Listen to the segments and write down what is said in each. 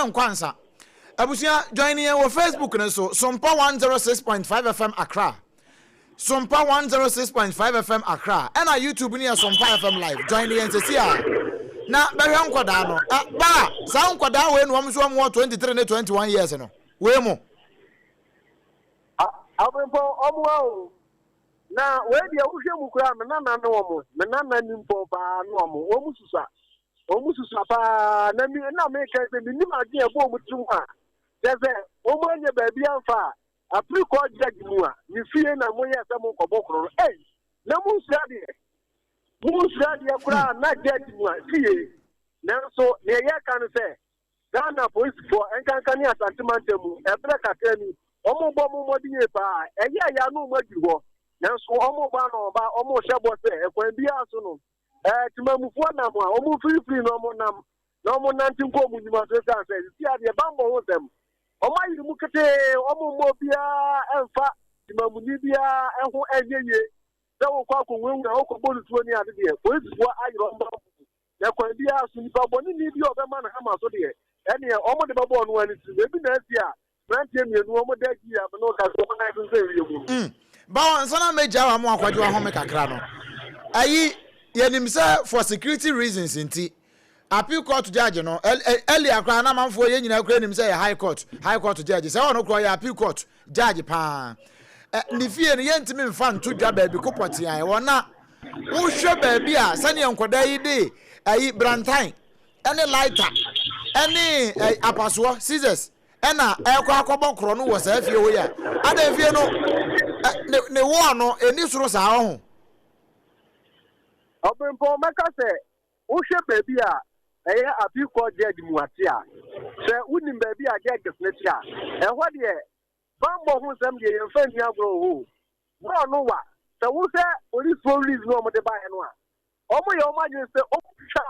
Mɛnkɔ ansa. Abusua, join yɛn wɔ Facebook no so, Sompa 106.5 FM Accra. Sompa 106.5 FM Accra. Ɛna YouTube no yɛ Sompa FM Live. Join yɛn sɛsi a. Na bɛhwɛ nkɔdaa no. Ɛ, ba, saa nkɔdaa wei na wɔn nso wɔn wɔ 23 ne 21 years no. Wei mo. Abempɔn, wɔn a o. Na wei deɛ wohwɛ mu koraa, me nana ne wɔn, me nana nimpɔn paa ne wɔn, wɔn susua. Wɔn susua paa na mi na meka sɛ menim adwene ɛbɔ wɔn tirim a kyɛ sɛ wɔn anya baabi amfa a apiri kɔ judge mu a ne fie na moyɛ sɛ monkɔbɔ korɔ no. Ei, na monsua deɛ, monsua deɛ koraa na judge mu a fie. Nanso deɛ yɛka no sɛ Ghana polisifoɔ nkanka ne Asante mantam mu ɛberɛ kakra ni wɔn bɔ mo mmɔden yie paa. Ɛyɛ ɛyɛ ano wɔn adwiri hɔ, nanso wɔn bɔ ano ɔba wɔn hyɛ bɔ sɛ ɛkwan biara so no temamufoɔ nam a wɔn mfirifiri na wɔn nam na wɔn nante nkɔ wɔn nnwuma so, ɛsiane sɛ sisi adeɛ bammɔ ho nsɛm wɔn ayere mu ketee. Wɔn mmɔ obiara ɛmfa temamuni biara ɛho ɛnyɛ yie sɛ wokɔ akɔwurawura wokɔbɔ no tuo ne ade deɛ, polisifoɔ ayerɛ wɔn bammɔ mu. Na kwan biara so nipa bɔneni bi a ɔbɛma no hama so deɛ, ɛneɛ wɔn de bɛbɔ ɔno ani tirim. Ebi na asi a mmeranteɛ mmienu wɔn da adi a mene ɔka sɛ wɔn nan sensɛn wiem no. Bawo nsa na megya wa mo akɔgye wahome kakra no. Ayi, yɛnim sɛ for security reasons nti, appeal court judge no, earlier koraa na amanfoɔ yɛn nyinaa koraa nim sɛ yɛ high court judge, sɛ ɔno koraa ɔyɛ appeal court judge paa. Ne fie no yɛntumi mfa nto dwa baabi ko pɔtee a ɛwɔ. Na wohwɛ baabi a sɛdeɛ nkɔdaa yi de ayi brantan ɛne lighter ɛne apasoɔ, scissors, ɛna ɛkɔ akɔbɔ korɔ no wɔ saa fie hɔ yi a, adan fie no ne wɔɔ no ɛni soro saa ɔho. Ɔbɛnpɔn, mɛka sɛ wohwɛ baabi a ɛyɛ appeal court judge mu ate a, sɛ wonim baabi a judges ne te a, ɛhɔ deɛ bammɔ ho nsɛm deɛ yɛmfa nni agorɔ wɔ hɔ. Bɔɔl no wa sɛ wohwɛ policefoɔ release no a wɔde baeɛ no a, wɔn yɛ wɔn adwene sɛ wɔtwa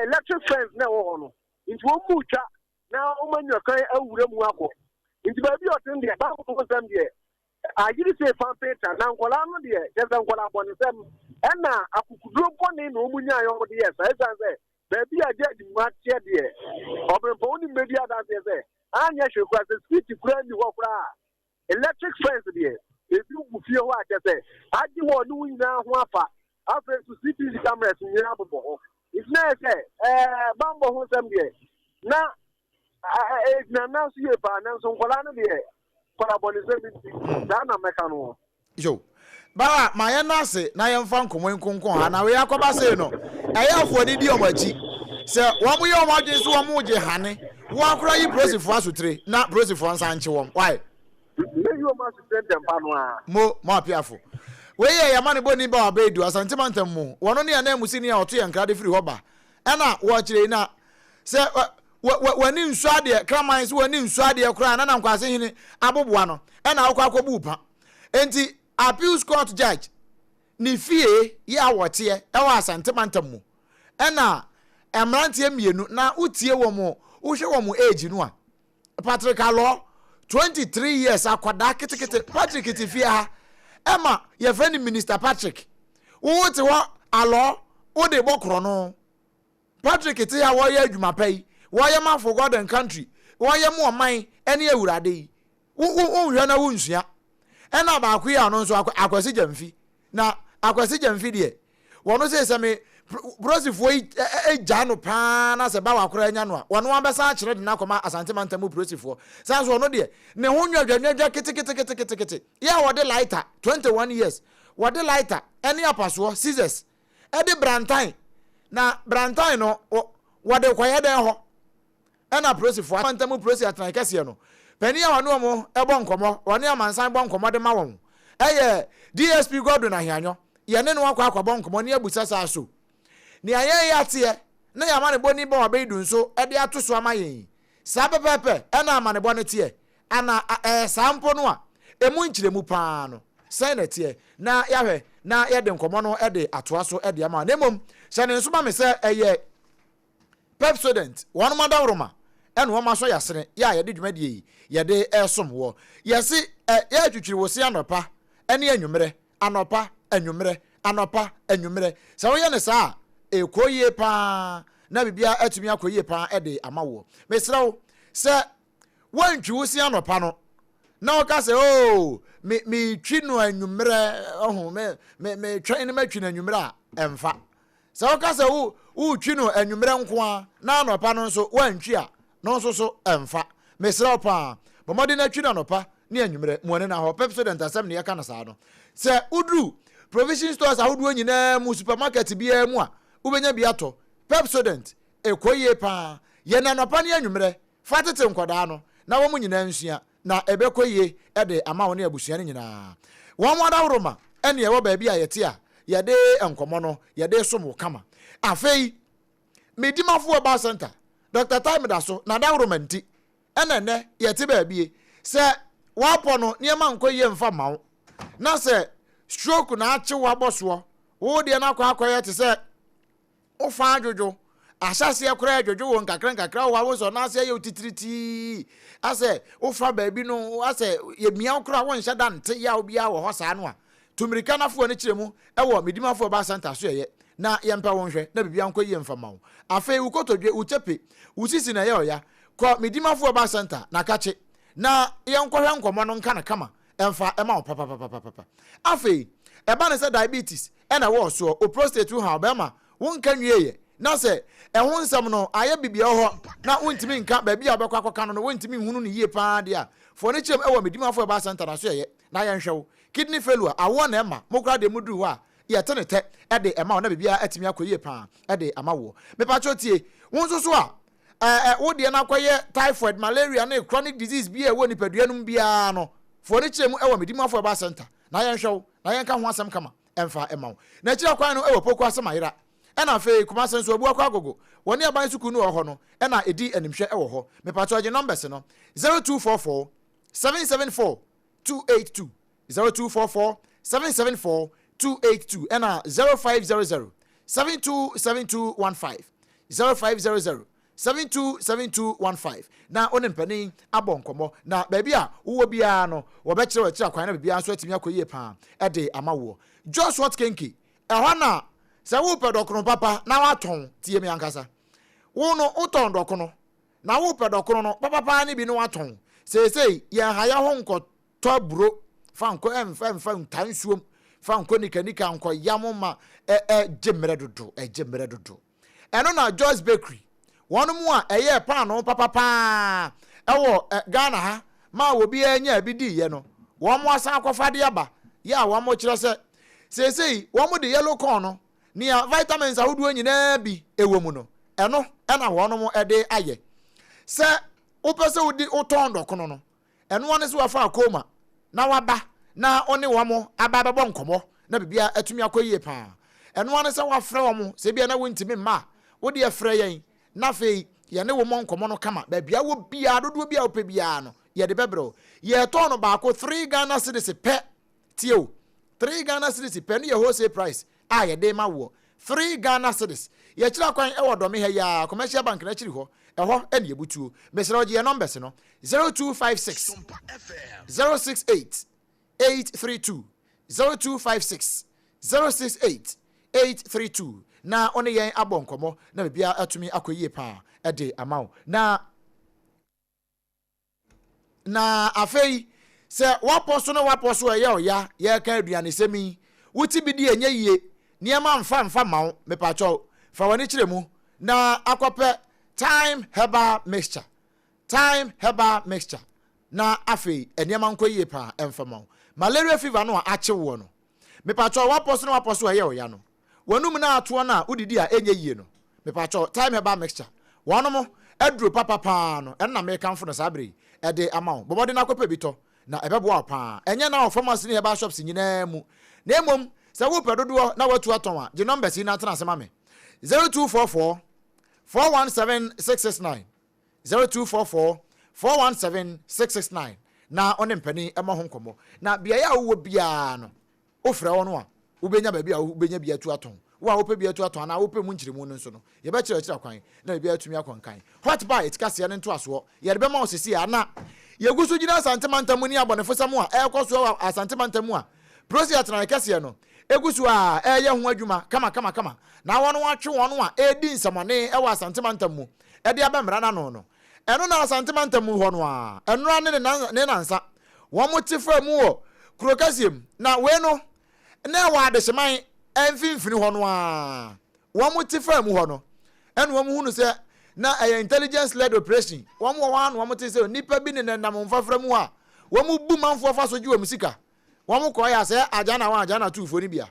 electric fence na ɛwɔ hɔ no, nti wɔn mu twa na wɔn anya kwan awura mu akɔ. Nti baabi a ɔte no deɛ, bammɔ ho nsɛm deɛ ayere sɛ pampeta. Na nkɔlaa no deɛ, kyɛ sɛ nkɔlaa bɔnesɛm ɛna akukuduro bɔne na wɔn nyaeɛ wɔn de yɛ saa, ɛsiane sɛ baabi a judge mu ateɛ deɛ, ɔbɛnpɔn wonim bɛdi adanseɛ sɛ anyɛ hwee koraa sɛ security koraa nni hɔ koraa, electric fence deɛ ebi gu fie hɔ a kyɛ sɛ agye wɔ ne wo nyinaa ho afa. Afei nso CCTV cameras nyinaa bobɔ hɔ, nti na yɛ sɛ bammɔ ho nsɛm deɛ na ɛgyina nan so yie paa. Nanso nkɔlaa no deɛ, nkɔlaa bɔnesɛm nti saa na mɛka no. Yo, bawa ma yɛn no ase na yɛmfa nkɔmmɔ yi nkonko ha. Na wei akɔba sei no, ɛyɛ afoɔ de di wɔn akyi sɛ wɔn yɛ wɔn adwene so wɔn gye hane wɔn akora yi polisifoɔ asotire na polisifoɔ nsa nkye wɔn wae. Meyi wɔn asotire ntɛmpa no a. Mo mo apiafo, wei yɛ yɛma ne bɔni ba wabɛɛdu Asante mantam mu. Wɔno ne ananmusini a ɔto yɛn nkra de firi hɔ ba ɛna wɔkyerɛ yi. Na sɛ w'ani nsu adeɛ kraman sɛ w'ani nsu adeɛ koraa na nankwase hene aboboa no ɛna wokɔ akɔbu pa. Enti appeals court judge ne fie yɛ a wɔteɛ ɛwɔ Asante mantam mu ɛna mmeranteɛ mmienu na wotie wɔn, wohwɛ wɔn age no a, Patrick Alɔ, 23 years, akwadaa ketekete. Patrick te fie ha ɛma yɛfrɛ no Minister Patrick. Wowo te hɔ Alɔ, wode bɔ korɔ no. Patrick te ha, wɔyɛ adwuma pa yi, wɔyɛ ma for God and country, wɔyɛ mo ɔman ɛne Awurade yi, wonhwɛ na wonsua. Ɛna baako yi a ɔno nso Akwasi Gyamfi. Na Akwasi Gyamfi deɛ, wɔno sɛ me polisifoɔ yi gya no paa na sɛ bawa koraa anya no a, wɔno abɛsan akyerɛ de no akɔma Asante mantam mu polisifoɔ. San so ɔno deɛ ne ho nwadwanwadwa keteketeketekete yɛ a wɔde lighter, 21 years, wɔde lighter ɛne apasoɔ, scissors, ɛde brantan. Na brantan no wɔde kɔyɛ dɛn hɔ? Ɛna polisifoɔ mantam mu polisi atenae kɛseɛ no panin a wɔne wɔn bɔ nkɔmmɔ, wɔne amansan bɔ nkɔmmɔ de ma wɔn, ɛyɛ DSP Godwin Ahianyɔ. Yɛne no akɔ akɔbɔ nkɔmmɔ ne abusa saa so nea yɛn yɛ ateɛ na yɛn amanebɔ ni ba wabɛyi nso de ato so ama yɛn yi, saa pɛpɛɛpɛ ɛna amanebɔ no teɛ ana ɛyɛ saa mpo no a, emu nkyerɛmu paa no sɛn na ɛteɛ? Na yɛahwɛ na yɛde nkɔmmɔ no de atoa so de ama. Na mmom hyɛ ne nso ma me sɛ ɛyɛ Pepsodent wɔn adaworoma ɛna wɔn asɔ yasene yɛ a yɛde dwumadie yi yɛde ɛsom wɔ. Yɛse ɛ yɛtwitwiri wo se anɔpa ɛne anwummerɛ, anɔpa anwummerɛ, anɔpa anwummerɛ. Sɛ woyɛ ne saa a, ɛkɔ yie paa na biribiara atumi akɔ yie paa ɛde ama woɔ. Mesrɛ wo. Sɛ woantwi wo se anɔpa no, na woka sɛ, Oo, me, meretwi no anwummerɛ, ɔho, me, me, metwɛn no matwi no anwummerɛ a, ɛmfa. Sɛ woka sɛ wo, woretwi no anwummerɛ nko ara, na anɔpa no nso woantwi a, no nso so ɛmfa. Mesrɛ wo paa, bɔ mmɔden na twi no anɔpa ne anwummerɛ. Mu ani na hɔ. Pepsodent asɛm na yɛka no saa no. Sɛ woduru provision stores ahodoɔ nyinaa mu, supermarket biara mu a, wobɛnya bi atɔ. Pepsodent, ɛkɔ yie paa. Yɛ no anɔpa ne anwummerɛ. Fa tete nkwadaa no na wɔn nyinaa nsua, na ɛbɛkɔ yie de ama wo ne abusua no nyinaa. Wɔn adaworoma ne ɛwɔ baabi a yɛte a yɛde nkɔmmɔ no yɛde som wo kama. Afei, me dimafo wɔ Bar Center, Dɔkta Tai meda so, n'adaworoma nti ɛna ɛnnɛ yɛte baabi. Sɛ woapɔ no nneɛma nkɔ yie mfa mma wo, na sɛ stroke na akye wo abɔ soɔ, wo deɛ no akɔ akɔyɛ te sɛ Wo fa adwodwo, ahyɛaseɛ koraa ɛdwodwo wo nkakra nkakra wo awo sɛ ɔno aseɛ yɛ wo titiritii asɛ wo fa baabi no asɛ yɛmia wo koraa wonhyɛ da nte yaw biara wɔ hɔ saa no a, tu mmirika na foɔ no kyerɛ mu wɔ Medimafoɔ Herbal Centre so ɛyɛ na yɛmpɛ wo nhwɛ na biribiara nkɔ yie mfa ma wo. Afei wo kotodwe, wo kyepe, wo sisi na ɛyɛ ɔya, kɔ Medimafoɔ Herbal Centre na kakye na yɛnkɔhwɛ nkɔmmɔ no nka no kama mfa ma wo papapapapa. Afei ɛba no sɛ diabetes na ɛwɔ wo soɔ, wo prostate ho haw, bɛrima, wonka nwieɛ, na sɛ ɛho nsɛm no ayɛ biribi wɔ hɔ na wontumi nka baabi a wobɛkɔ akɔka no no, wontumi nhunu no yie paa deɛ a, fa w'ani kyerɛ mu wɔ Medimafo Herbal Centre na so yɛyɛ na yɛnhwɛ wo. Kidney failure, awoɔ na ɛma, mo koraa deɛ moduru hɔ a, yɛte ne tɛ de ɛma wo na biribiara atumi akɔ yie paa de ama woɔ. Mepakyɛw tie, wo nso so a ɛɛ wo deɛ no akɔyɛ typhoid, malaria ne chronic disease bi a ɛwɔ nipadua no mu biara no, fa w'ani kyerɛ mu wɔ Medimafo Herbal Centre na yɛnhwɛ wo na yɛnka ho asɛm kama. Ɛmfa mma wo. N'akyiri akwan no wɔ Poku ase Mayera. Ɛna afei Kumase nso Abuakwa Agogo. Wɔne aban sukuu no wɔ hɔ no ɛna ɛdi animhwɛ wɔ hɔ. Mepakyɛw gye numbers no, 0244 774 282, 0244 774 282 ɛna 0500 727215, 0500 727215 na wo ne mpanin abɔ nkɔmmɔ, na baabi a wowɔ biara no, wɔbɛkyerɛ wo akyiri akwan na biribiara nso atumi akɔ yie paa de ama woɔ. Jos Hot Kenke, ɛhɔ na sɛ wopɛ dɔkono papa na woatɔn, tie me ankasa, wo no wotɔn dɔkono na wopɛ dɔkono no papa paa no bi na woatɔn, seesei yɛn ha yɛ ho nkɔtɔ aburo fa nkɔ ɛmfa mfa nta nsuom fa nkɔ nikanika nkɔ yam ma ɛ ɛ gye mmerɛ dodo ɛgye mmerɛ dodo. Ɛno na Joyce Bakery, wɔnom a ɛyɛɛ paanoo papa paa ɛwɔ Ghana ha maa obiara nyaa bi diiɛ no, wɔn asan akɔfa de aba, yɛ a wɔn kyerɛ sɛ seesei wɔn de yellow corn no, nea vitamins ahodoɔ nyinaa bi ɛwɔ mu no, ɛno na wɔnom de ayɛ. Sɛ wopɛ sɛ wodi wotɔn dɔkono no, Ɛno ara ne sɛ wafa akoma na waba na ɔne wɔn aba abɛbɔ nkɔmmɔ na biribiara atumi akɔ yie paa. Ɛno ara ne sɛ wafrɛ wɔn, sɛ ebia na wontumi mma a, wo deɛ frɛ yɛn na afei yɛne wo mmɔ nkɔmmɔ no kama. Baabi a wɔ biara, dodoɔ bi a wopɛ biara no, yɛde bɛbrɛ wo. Yɛtɔn no baako three Ghana cedis pɛ. Tie o, three Ghana cedis pɛ no yɛ wholesale price a yɛde ma woɔ. Three Ghana cedis. Yɛkyerɛ akwan wɔ Dɔme ha yi ara, Commercial Bank no akyiri hɔ, ɛhɔ na yɛbutuo. Mesrɛ wo gye yɛn numbers no, 0256 068 832, 0256 068 832, na wo ne yɛn abɔ nkɔmmɔ na biribiara atumi akɔ yie paa de ama wo. Na. Na afei, sɛ woapɔ so na woapɔ so a ɛyɛ ɔya, yɛreka aduanesɛm yi, wo ti bi di ɛnyɛ yie, nneɛma mfa mfa mma wo, mepakyɛw, fa w'ani kyerɛ mu na akɔpɛ Thyme Herbal Mixture, Thyme Herbal Mixture, na afei nneɛma nkɔ yie paa ɛmfa mma wo. Malaria fever no a akye woɔ no, mepakyɛw, woapɔ so na woapɔ so a ɛyɛ ɔya no, W'anum na atoɔ no a wodidi a ɛnyɛ yie no, mepakyɛw, Thyme Herbal Mixture, wɔnom aduro papa paa no, ɛno na merekamfo no saa berɛ yi de ama wo. Bɔ mmɔden na kɔpɛ bi tɔ, na ɛbɛboa wo paa. Ɛnyɛ na wɔ pharmacy ne herbal shops nyinaa mu, na mmom sɛ worepɛ dodoɔ na woatu atɔn a, gye numbers yi na tena ase ma me, 0244 417 669, 0244 417 669, na wo ne mpanin mmɔ ho nkɔmmɔ. Na beaeɛ a wowɔ biara no, Wofrɛ wɔn a, wobenya baabi a wobenya bi atu atɔn. Wo a wopɛ bi atu atɔn anaa wopɛ mu nkyerɛmu no nso no, yɛbɛkyerɛkyerɛ kwan na biribiara atumi akɔ nkan. Hot Bite kaseɛ no ntoasoɔ, yɛde bɛma wo seesei ara. Na yɛgu so gyina Asante mantam mu ne abɔnefosɛm a ɛrekɔ soɔ wɔ Asante mantam mu a Prosi atenaeɛ kɛseɛ no gu so a ɛreyɛ ho adwuma kamakamakama na wɔatwe wɔn a ɛredi nsɛmɔne wɔ Asante mantam mu de aba mmara no ano no. Ɛno na Asante mantam mu hɔ no ara, ɛnora ne ne nansa, wɔn te faa mu wɔ kuro kɛseɛ mu. Na wei no, na ɛwɔ Adehyeman mfimfini hɔ no ara, wɔn te faa mu hɔ no, ɛna wɔn hunu sɛ na ɛyɛ intelligence led operation. Wɔn wɔ hɔ ara na wɔn te sɛ nnipa bi nenam mfafra mu hɔ a, wɔn bu manfoɔ fa so gye wɔn sika. Wɔn kɔɔ yɛ asɛ agya na wɔn agya na tuufoɔ no bia.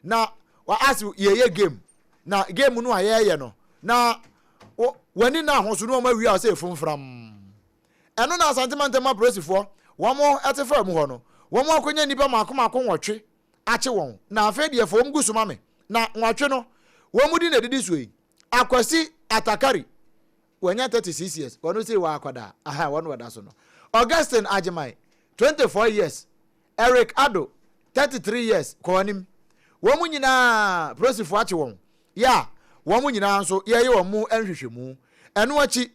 Na wa ase yɛyɛ game. Na game no a yɛyɛ no, na w'ani na ahoso no wɔn awie a ɔsɛ efomfram. Ɛno na Asante mantam apolisifoɔ wɔn te faa mu hɔ no, wɔn akɔnya nnipa mako mako nwɔtwe akye wɔn. Na afei deɛ fa wɔn gu so ma me. Na nwɔtwe no, wɔn din na ɛdidi soɔ yi, Akwasi Atakari, wanya 36 years, wɔn sei wɔ akwadaa, aha wɔn wɔda so no. Augustine Agyemang, 24 years, Eric Addo, 33 years, kɔ anim. Wɔn nyinaa polisifoɔ akye wɔn, yɛ a wɔn nyinaa nso yɛreyɛ wɔn mu nhwehwɛmu. Ɛno akyi,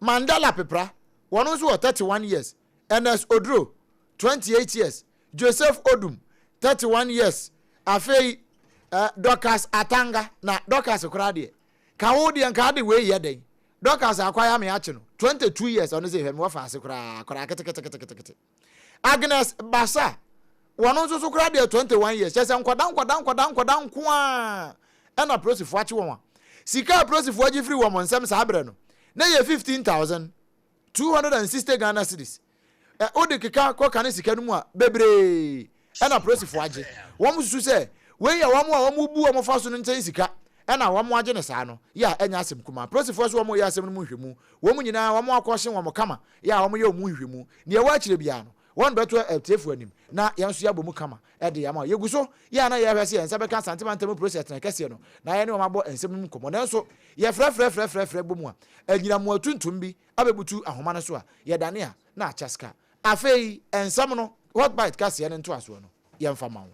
Mandela Pepra, wɔn nso wɔ 31 years, Ernest Oduro, 28 years, Joseph Odum, 31 years, afei eh, Dorcas Atanga, na Dorcas koraa deɛ, ka wo deɛ nka ade wei yɛ dɛn? Dorcas akwaya me akye no, 22 years, ɔno sɛ hwɛ me wɔfa ase koraa, koraa keteketeketekete. Agnes Basa, wɔn nso so koraa deɛ 21 years, kyerɛ sɛ nkwadaa nkwadaa nkwadaa nkwadaa nko ara ɛna polisifoɔ akye wɔn a sika a polisifoɔ agye firi wɔn nsam saa berɛ no na yɛ 15,260 Ghana cedis. Ɛ wode keka kɔka ne sika no mu a bebree ɛna polisifoɔ agye. Wɔn susu sɛ wei yɛ wɔn a wɔn bu wɔn fa so no nkyɛn sika ɛna wɔn agye ne saa no yɛ a ɛnyɛ asɛm kumaa. Polisifoɔ so wɔn yɛ asɛm no mu nhwɛmu. Wɔn nyinaa wɔn akɔhye wɔn kama yɛ a wɔyɛ wɔn mu nhwehwɛmu. Nea ɛwɔ akyire biara no, wɔbɛto atiefo anim na yɛn nso yɛabɔ mu kama de ama. Yɛgu so yɛ a na yɛrehwɛ sɛ yɛn nsa bɛka Asante Mantam mu Polisi Atenae Kɛseɛ no na yɛne wɔn abɔ nsɛm no mu nkɔmmɔ. Nanso yɛfrɛfrɛfrɛfrɛfrɛ bɔ mu a, agyinamoa tuntum bi abɛbutu ahoma no so a yɛdane a na akyɛ sika. Afei nsɛm no, Hot Bite kaseɛ no ntoasoɔ no. yɛmfa ma wo.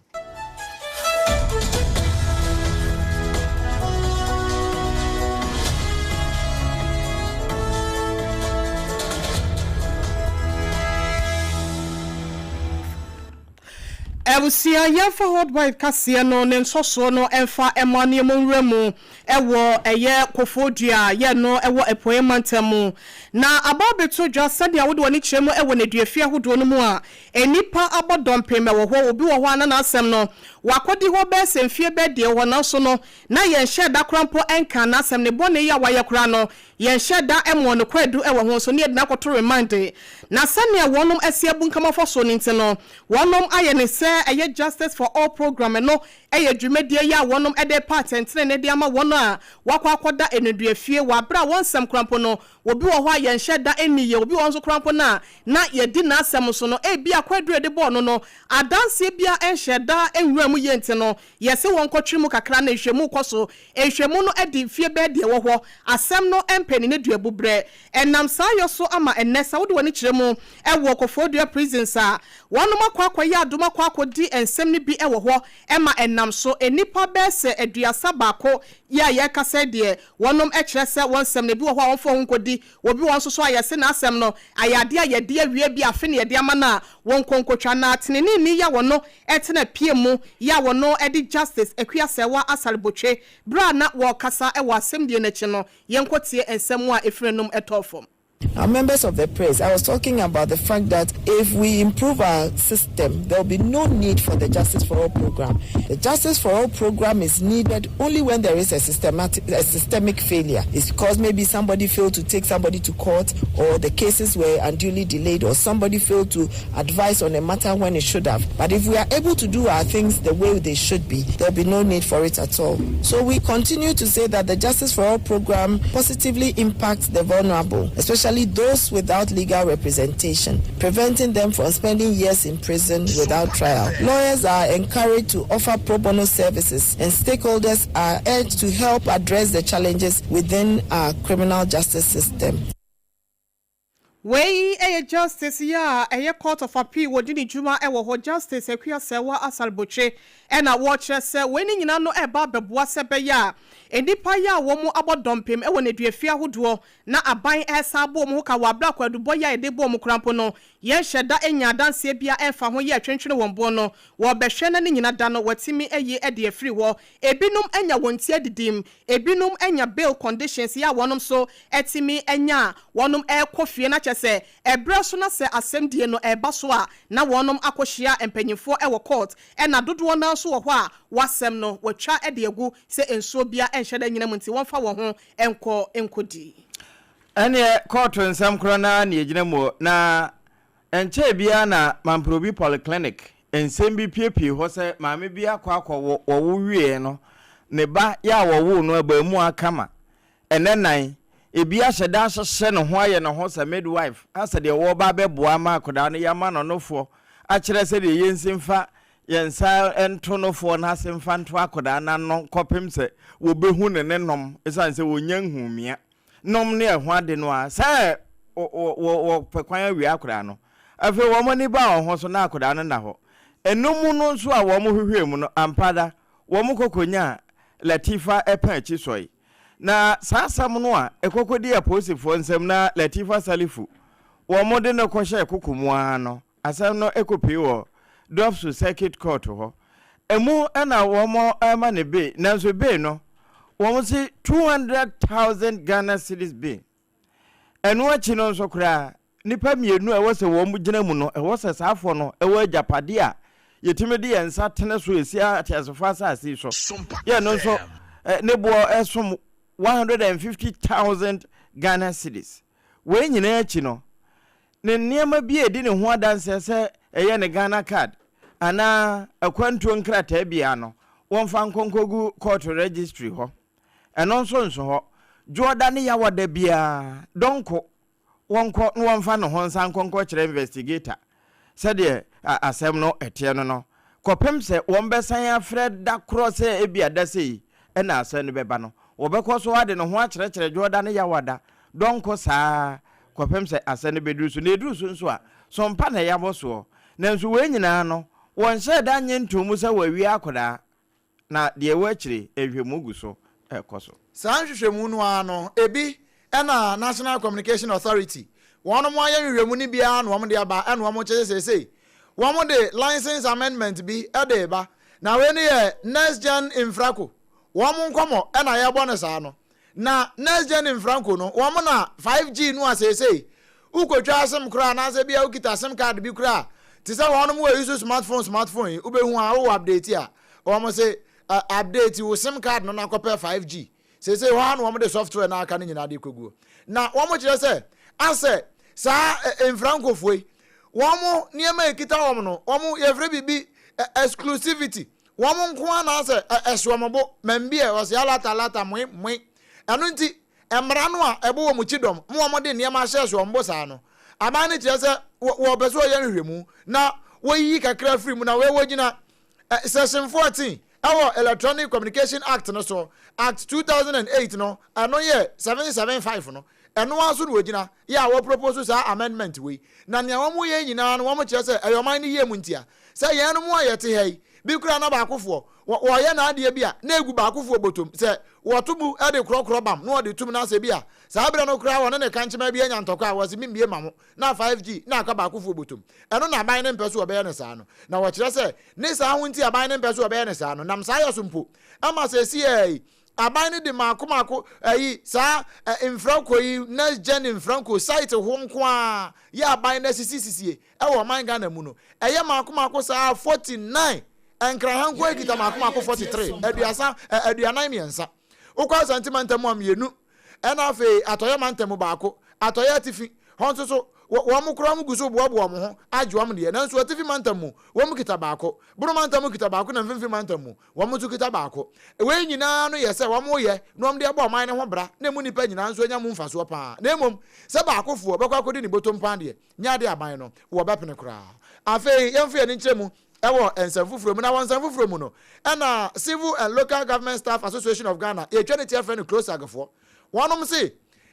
Abusua, yɛmfa Hot Bite kaseɛ no ne nsɔsoɔ no mfa mma nneɛma nwura mu wɔ ɛyɛ Kofoɔ Dua a yɛ no wɔ Apueɛ Mantam mu. Na aba abɛto dwa sɛdeɛ wode w'ani kyerɛ mu wɔ nneduafie ahodoɔ no mu a, Nnipa abɔ dɔmpem wɔ hɔ, obi wɔ hɔ a na n'asɛm no, wakɔdi hɔ bɛyɛ sɛ mfeɛ bɛyɛ deɛ wɔ hɔ, nanso no, na yɛnhyɛɛ da koraa mpo nkaa n'asɛm, ne bɔne yi a wayɛ koraa no, yɛnhyɛɛ da mmɔɔ no kwaadu wɔ ho nso, na yɛde no akɔto remande. Na sɛdeɛ wɔnom asi abunkam afa soɔ no nti no, wɔnom ayɛ no sɛ ɛyɛ Justice for All Programme no yɛ dwumadie yi a wɔnom de repa atɛntenenee de ama wɔn a wɔakɔ akɔda nneduafie wɔ aberɛ a wɔn nsɛm koraa mpo no, Obi wɔ hɔ a yɛnhyɛ da nni yie, obi wɔ hɔ nso koraa mpo no a na yɛadi n'asɛm so no, ebia kwaaduru a yɛde bɔɔ no no, adanseɛ biara nhyɛɛ da nwuraa mu yie nti no, yɛse wɔnkɔtwere mu kakra na nhwehwɛmu rekɔ so. Nhwehwɛmu no adi mfeɛ bɛyɛ deɛ ɛwɔ hɔ. Asɛm no mpɛ ne nneduabu berɛ. Ɛnam saa yɔ so ama ɛnnɛ sɛ wode w'ani kyerɛ mu wɔ Koforidua Prisons a, wɔnom akɔ akɔyɛ adom akɔ akɔdi nsɛm no bi wɔ hɔ ma ɛnam so nnipa bɛyɛ sɛ 31 yi a yɛrekasa yi deɛ Wɔnom kyerɛ sɛ wɔn nsɛm no ebi wɔ hɔ a wɔmfa wɔn ho nkɔdi, obi wɔ hɔ nso so a yɛse n'asɛm no ayɛ adeɛ a yɛde awie bi afe na yɛde ama no a wɔnkɔ nkɔtwa na teneneeni yi a wɔno tena pie mu yi a wɔno de Justice Akua Serwaa Asare Botwe berɛ a na wɔrekasa wɔ asɛmdie no akyi no yɛnkɔtie nsɛm a ɛfiri n'anom tɔɔ fam. Our members of the press, I was talking about the fact that if we improve our system, there will be no need for the Justice for All program. The Justice for All program is needed only when there is a systematic, a systemic failure. It's because maybe somebody failed to take somebody to court, or the cases were unduly delayed, or somebody failed to advise on a matter when it should have. But if we are able to do our things the way they should be, there will be no need for it at all. So we continue to say that the Justice for All program positively impacts the vulnerable, especially those without legal representation, preventing them from spending years in prison without trial. Lawyers are encouraged to offer pro bono services, and stakeholders are urged to help address the challenges within our criminal justice system. Wei yɛ Justice yi a ɛyɛ Court of Appeal wɔdi ne dwuma wɔ hɔ, Justice Akua Serwah Asare-Botwe na wɔrekyerɛ sɛ wei ne nyinaa no reba abɛboa sɛ ɛbɛyɛ a nnipa yi a wɔn abɔ dɔmpem wɔ nneduafie ahodoɔ na aban resan abɔ wɔn ho ka wɔ aberɛ a kwaadubɔ yi a yɛde bɔ wɔn koraa mpo no yɛnhyɛ da nnya adanseɛ biara ɛmfa ho yɛ ɛtwentwene wɔn boɔ no wɔrebɛhwɛ na ne nyina da no wɔatumi ayi de afiri hɔ. Ebinom anya wɔn ti adidim, ebinom anya bail conditions yɛ a wɔnom nso atumi anya a wɔnom rekɔ fie na kyerɛ sɛ ɛberɛ so na sɛ asɛm die no ɛreba so a na wɔnom akɔhyia mpanyinfoɔ wɔ court ɛna dodoɔ no ara nso wɔ hɔ a wɔasɛm no wɔatwa de agu sɛ nsuo biara nhyɛ da nnyina mu nti wɔmfa wɔn ho nkɔ nkɔdi. Ɛneɛ kɔɔto nsɛm korɔ no ara na yɛgyina mu o, na ɛnkyɛɛ biara na Mamprobi Polyclinic nsɛm bi piepiee hɔ sɛ maame bi akɔ akɔwo, wɔwo wieɛ no ne ba yɛ a wɔwoo no abaamua kama ɛnɛ nan, ebi ahyɛ da ahyehyɛ ne ho ayɛ ne ho sɛ midwife asɛ deɛ wɔreba abɛboa ama akwadaa no yɛama no nofoɔ akyerɛ sɛdeɛ yɛnsi mfa yɛn nsa nto nofoɔ no ase mfa nto akwadaa no ano kɔpem sɛ wɔbɛhu ne ne nom ɛsiane sɛ wɔnnya nhuu mia nom ne ɛho ade no a sɛ wɔpɛ kwan awia akwadaa no. Afei wɔn ani baa wɔn ho so na akwadaa no nna hɔ. Ɛno mu no nso a wɔn hwehwɛɛ mu no, ampa ara wɔn kɔ kɔnyaa Latifa ɛpã akyi sɔe. Na saa asɛm no a ɛkɔkɔdii apolisifoɔ nsam na Latifa Salifu wɔn de no kɔhyɛɛ koko mu ara no, Asɛm no kɔpue wɔ Dɔfso Circuit Court hɔ. Emu na wɔma no bail, nanso bail no, wɔse 200,000 Ghana cedis bail. Ɛno akyi no nso koraa, nnipa mmienu a ɛwɔ sɛ wɔgyina mu no, ɛwɔ sɛ saa afoɔ no wɔ agyapadeɛ a yɛtumi de yɛn nsa tene so ɛsi ateasefoɔ asase yi so. Yɛ no nso ne boɔ som 150,000 Ghana cedis. Wei nyinaa akyi no, ne nneɛma bi a ɛdi ne ho adanseɛ sɛ ɛyɛ ne Ghana card anaa akwantuo nkrataa biara no, wɔmfa nkɔ nkɔgu kɔɔto registry hɔ. Ɛno nso nso hɔ. Dwoɔda ne Yawada biara, dɔnko, wɔnkɔ na wɔmfa ne ho nsa nkɔ nkɔkyerɛ investigator sɛdeɛ asɛm no teɛ no no, kɔpem sɛ wɔbɛsan afrɛ da korɔ sɛ ebia da sei na asɛm no bɛba no, wɔbɛkɔ so ara de ne ho akyerɛkyerɛ Dwoɔda ne Yawada dɔnko saa ara kɔpem sɛ asɛm no bɛduru so. Na ɛduru so nso a, so mpa na ɛyɛ abɔsoɔ? Nanso wei nyinaa no, wɔnhyɛɛ da nnye ntoo mu sɛ wɔawia akwadaa. Na deɛ ɛwɔ akyire, nhwɛmu gu so rekɔ so. Saa nhwehwɛmu no ara no, ebi na National Communication Authority wɔnom ayɛ nhwehwɛmu no bi ara na wɔn de aba ɛna wɔn kyerɛ sɛ seesei wɔn de license amendment bi de reba. Na wei no yɛ Next Gen Infraco wɔn nkɔmɔ ɛna yɛbɔ no saa no. Na Next Gen Infranco no, wɔn na 5G no a seesei wokotwa sim koraa anaasɛ bia wokita sim card bi koraa te sɛ wɔn wɔ use smartphone smartphone yi wobɛhu a wowɔ update a wɔn se uh, update wo sim card no na akɔpɛ 5G seesei hɔ ara na wɔn de software na aka no nyinaa de kɔguo na wɔn kyerɛ sɛ asɛ saa Infrancofoɔ yi wɔn nneɛma ekita wɔn no wɔn yɛfrɛ biribi exclusivity Wɔn nko ara na asɛ ɛhye wɔn bo, mambie, ɔse alata alata, moe moe. Ɛno nti, mmara no a ɛbɔ wɔn kyidɔm ma wɔde nneɛma ahyɛhyɛ wɔn bo saa no, aban no kyerɛ sɛ wɔpɛ sɛ wɔyɛ nhwehwɛmu na wɔyiyi kakra firi mu na wei wɔgyina Section 14 ɛwɔ Electronic Communication Act no so, Act 2008 no, ɛno yɛ 775 no, ɛno ara so na wɔgyina yɛ a wɔpropose saa amendment wei. Na nea wɔyɛ nyinaa no wɔkyerɛ sɛ ɛyɛ ɔman no yie mu ntia. Sɛ yɛn mu a yɛte ha yi, bi koraa na baakofoɔ, wɔ, wɔreyɛ n'adeɛ bi a, na egu baakofoɔ bɔtɔm. Sɛ wɔto mu de korɔkorɔ bam na wɔde tum na sɛ bi a, saa berɛ no koraa wɔne ne kankyema bi anya ntɔkwa a, wɔse memmie ma mo, na 5G na aka baakofoɔ bɔtɔm. Ɛno na aban no mpɛ so wɔbɛyɛ no saa no. Na wɔkyerɛ sɛ, ne saa ho nti aban no mpɛ so wɔbɛyɛ no saa no, nam saa yɛ so mpo, ama seesei yi, aban no de maako maako, ayi, saa ɛ, mfranko yi, next gen mfranko, site ho nko ara, yɛ aban no asisi sisie. Ɛwɔ ɔman Ghana mu no, ɛyɛ mmaako mmaako saa 49, Nkran ha nko ara kita mmaako mmaako 43, aduasa, ɛ, 43. Wokɔ Asante mantam a, mmienu, ɛna afei Atɔeɛ mantam baako, Atɔeɛ Atifi hɔ nso so, wɔ, wɔn koraa wɔn gu so boaboa wɔn ho agye wɔn deɛ, nanso Atifi mantam mu, wɔn kita baako, Bono mantam mu kita baako na Mfimfini mantam mu, wɔn nso kita baako. Wei nyinaa no yɛ sɛ wɔreyɛ na wɔde abɔ ɔman no ho bra na emu nnipa nyinaa nso anya mu mfasoɔ pa ara. Na mmom sɛ baakofoɔ bɛkɔ akɔdi ne bɔtɔm paa deɛ, nyɛ ade aban no wɔ bɛpene koraa. Afei yɛmfa yɛn ani nkyerɛ mu wɔ nsɛm foforɔ mu, na wɔ nsɛm foforɔ mu no, ɛna Civil and Local Government Staff Association of Ghana, yɛtwa ne ti afrɛ no CLOSAG foɔ, wɔnom se,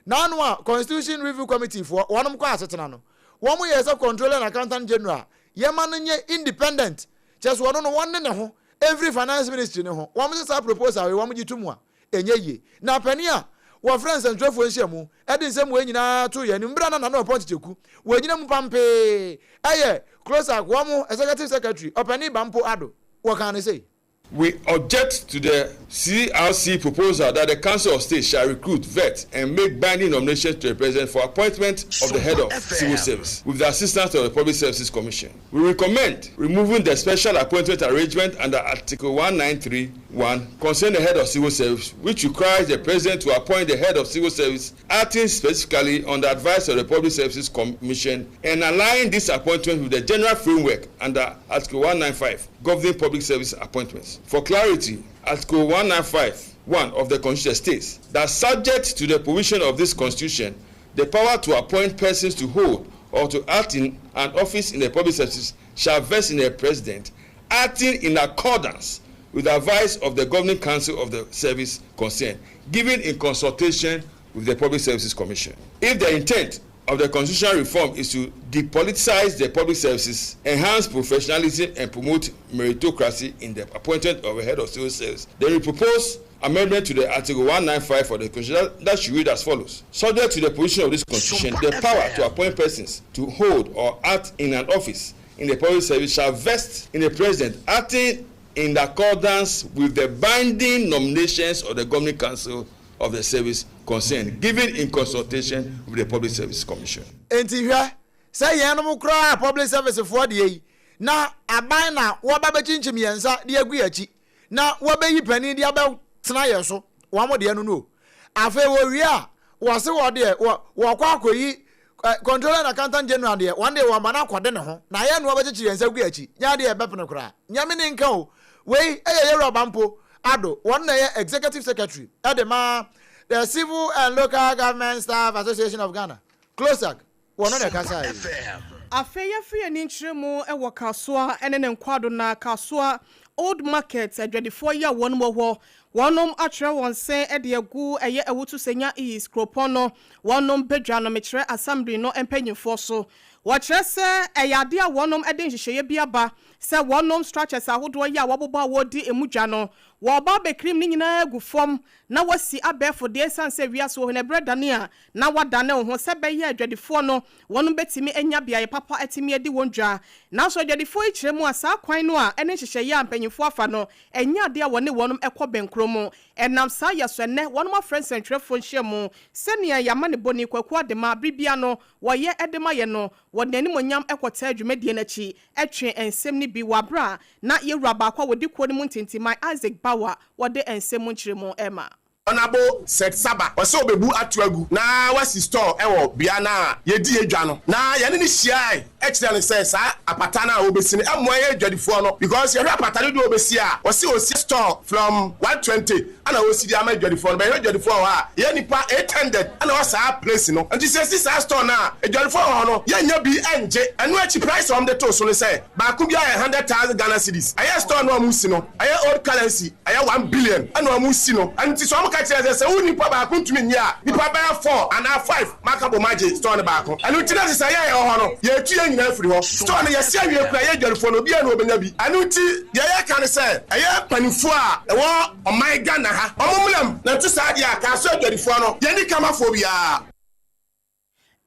N'ano a Constitution Review Committee foɔ wɔnom kɔ asetena no, wɔn yɛɛ sɛ Controller and Accountant General yɛma no nyɛ independent, kyerɛ sɛ ɔno no wɔnne ne ho mfiri Finance Ministry no ho. Wɔn se saa proposal wei wɔn gye to mu a, ɛnyɛ yie. Na panin a wɔfrɛ nsɛntwerɛfoɔ nhyiamu de nsɛm wei nyinaa too yɛn anim berɛ a na Nana Ɔpɔn Kyekyeku wɔ gyina mu pampee yɛ CLOSAG wɔn Executive Secretary, Ɔpanin Bampo Addo, wɔkaa no sei. We object to the CRC proposal that the Council of State shall recruit, vet, and make binding nominations to the President for appointment of the head of civil service with the assistance of the Public Services Commission. We recommend removing the special appointment arrangement under Article 193.1 concerning the head of civil service, which requires the President to appoint the head of civil service acting specifically on the advice of the Public Services Commission and align this appointment with the general framework under Article 195 governing public service appointments. For clarity, Article 195 1 of the Constitution states that subject to the provision of this Constitution, the power to appoint persons to hold or to act in an office in the public service shall vest in the President, acting in accordance with the advice of the Governing Council of the service concerned, given in consultation with the Public Services Commission. If the intent of the constitutional reform is to depoliticize the public services, enhance professionalism, and promote meritocracy in the appointment of a head of civil service, then we propose amendment to the Article 195 of the Constitution that should read as follows. Subject to the provision of this Constitution, the power to appoint persons to hold or act in an office in the public service shall vest in the President, acting in accordance with the binding nominations of the Governing Council of the service concerned, given in consultation with the Public Service Commission. Enti hwɛ, sɛ yɛnom koraa public service foɔ deɛ yi, na aban na wɔba bɛkyinkyim yɛn nsa de agu yɛn akyi, na wɔbɛyi panin de abɛtena yɛn so, wɔn deɛ no no o. Afei wɔwie a, wɔse wɔ deɛ, wɔ, wɔkɔ akɔyi eh, Controller and Accountant General deɛ, wɔn deɛ wɔma no akɔde ne ho, na yɛn na wɔbɛkyekyere yɛn nsa gu yɛn akyi. Nyɛ adeɛ a ɛbɛpene koraa. Nyame ne nka o. Wei yɛ Yɛwura Bampo Addo, wɔn na ɛyɛ Executive Secretary de ma The Civil and Local Government Staff Association of Ghana, CLOSAG, wɔn na ɛkasaeɛ yi. Afei yɛfiri yɛn ani nkyerɛ mu wɔ Kasoa ne ne nkwado na Kasoa Old Market adwadifoɔ yi a wɔnom wɔ hɔ, wɔnom atwerɛ wɔn se de agu ɛyɛ Awutu Senya East kuropɔn no wɔnom badwa no mekyerɛ Assembly no mpanyinfoɔ so. Wɔkyerɛ sɛ ɛyɛ adeɛ a wɔnom de nhyehyɛeɛ bi aba sɛ wɔnom structures ahodoɔ yi a wɔabobɔ a wɔredi emu dwa no, wɔreba abɛkrim ne nyinaa agu fam na wɔasi abɛɛfo deɛ ɛsiane sɛ wiase wɔ hɔ no ɛberɛ dane a na wɔadane wo ho sɛ ɛbɛyɛ a adwadifoɔ no wɔnom bɛtumi anya beaeɛ papa atumi adi wɔn dwa. Nanso adwadifoɔ yi kyerɛ mu a saa kwan no a ɛne nhyehyɛeɛ a mpanyinfoɔ afa no ɛnyɛ adeɛ a wɔne wɔnom kɔ bɛnkorɔ mu. Ɛnam saa yɛ so ɛnnɛ wɔnom afrɛ nsɛntwerɛfoɔ nhyiamu sɛdeɛ yɛamanebɔni Kwaku Adema bere biara no wɔyɛ de ma yɛ no. Wɔde n'animuonyam kɔtaa dwumadie no akyi twee nsɛm no bi wɔ aberɛ a na yɛn wura baako a wɔdi kuo no mu ntintiman Isaac Bawah wɔde nsɛm mu nkyerɛmu rema. Honourable Seth Saba, ɔsɛ ɔbɛbu ato agu na wasi store wɔ bea no a yɛdi yɛ dwa no na yɛne no hyiae kyerɛɛ no sɛ saa apata no a ɔbɛsi no mmoa yɛn adwadifoɔ no because yɛhwɛ apata dodoɔ a ɔbɛsi a ɔse ɔsi store from 120 ɛna ɔsi de ama adwadifoɔ no bɛhwɛ adwadifoɔ wɔ hɔ a yɛ nipa 800 ɛna ɛwɔ saa place no nti sɛ yɛsi saa store no a adwadifoɔ wɔ hɔ no yɛnnya bi ɛngye ɛno akyi price a wɔn de too so no sɛ baako biara yɛ 100,000 Ghana cedis ɛyɛ store no a wɔn si no ɛyɛ old currency ɛyɛ 1 billion ɛna wɔn si no ɛno nti sɛ wɔn ka kyerɛ sɛ sɛ wo nipa baako ntumi nnye a nipa bɛyɛ 4 anaa 5 maka bom agye store no baako ɛno nti na ɛsɛ sɛ yɛn a yɛwɔ hɔ no yɛtu yɛn nyinaa firi hɔ store no yɛsi awie koraa yɛ adwadifoɔ no obiara na ɔbɛnya bi ɛno nti deɛ yɛka ne sɛ ɛyɛ mpanimfoɔ a ɛwɔ ɔman Ghana ha ɔmo mmerɛm na nte saa deɛ a kaa so adwadifoɔ no yɛnni kamafoɔ biara.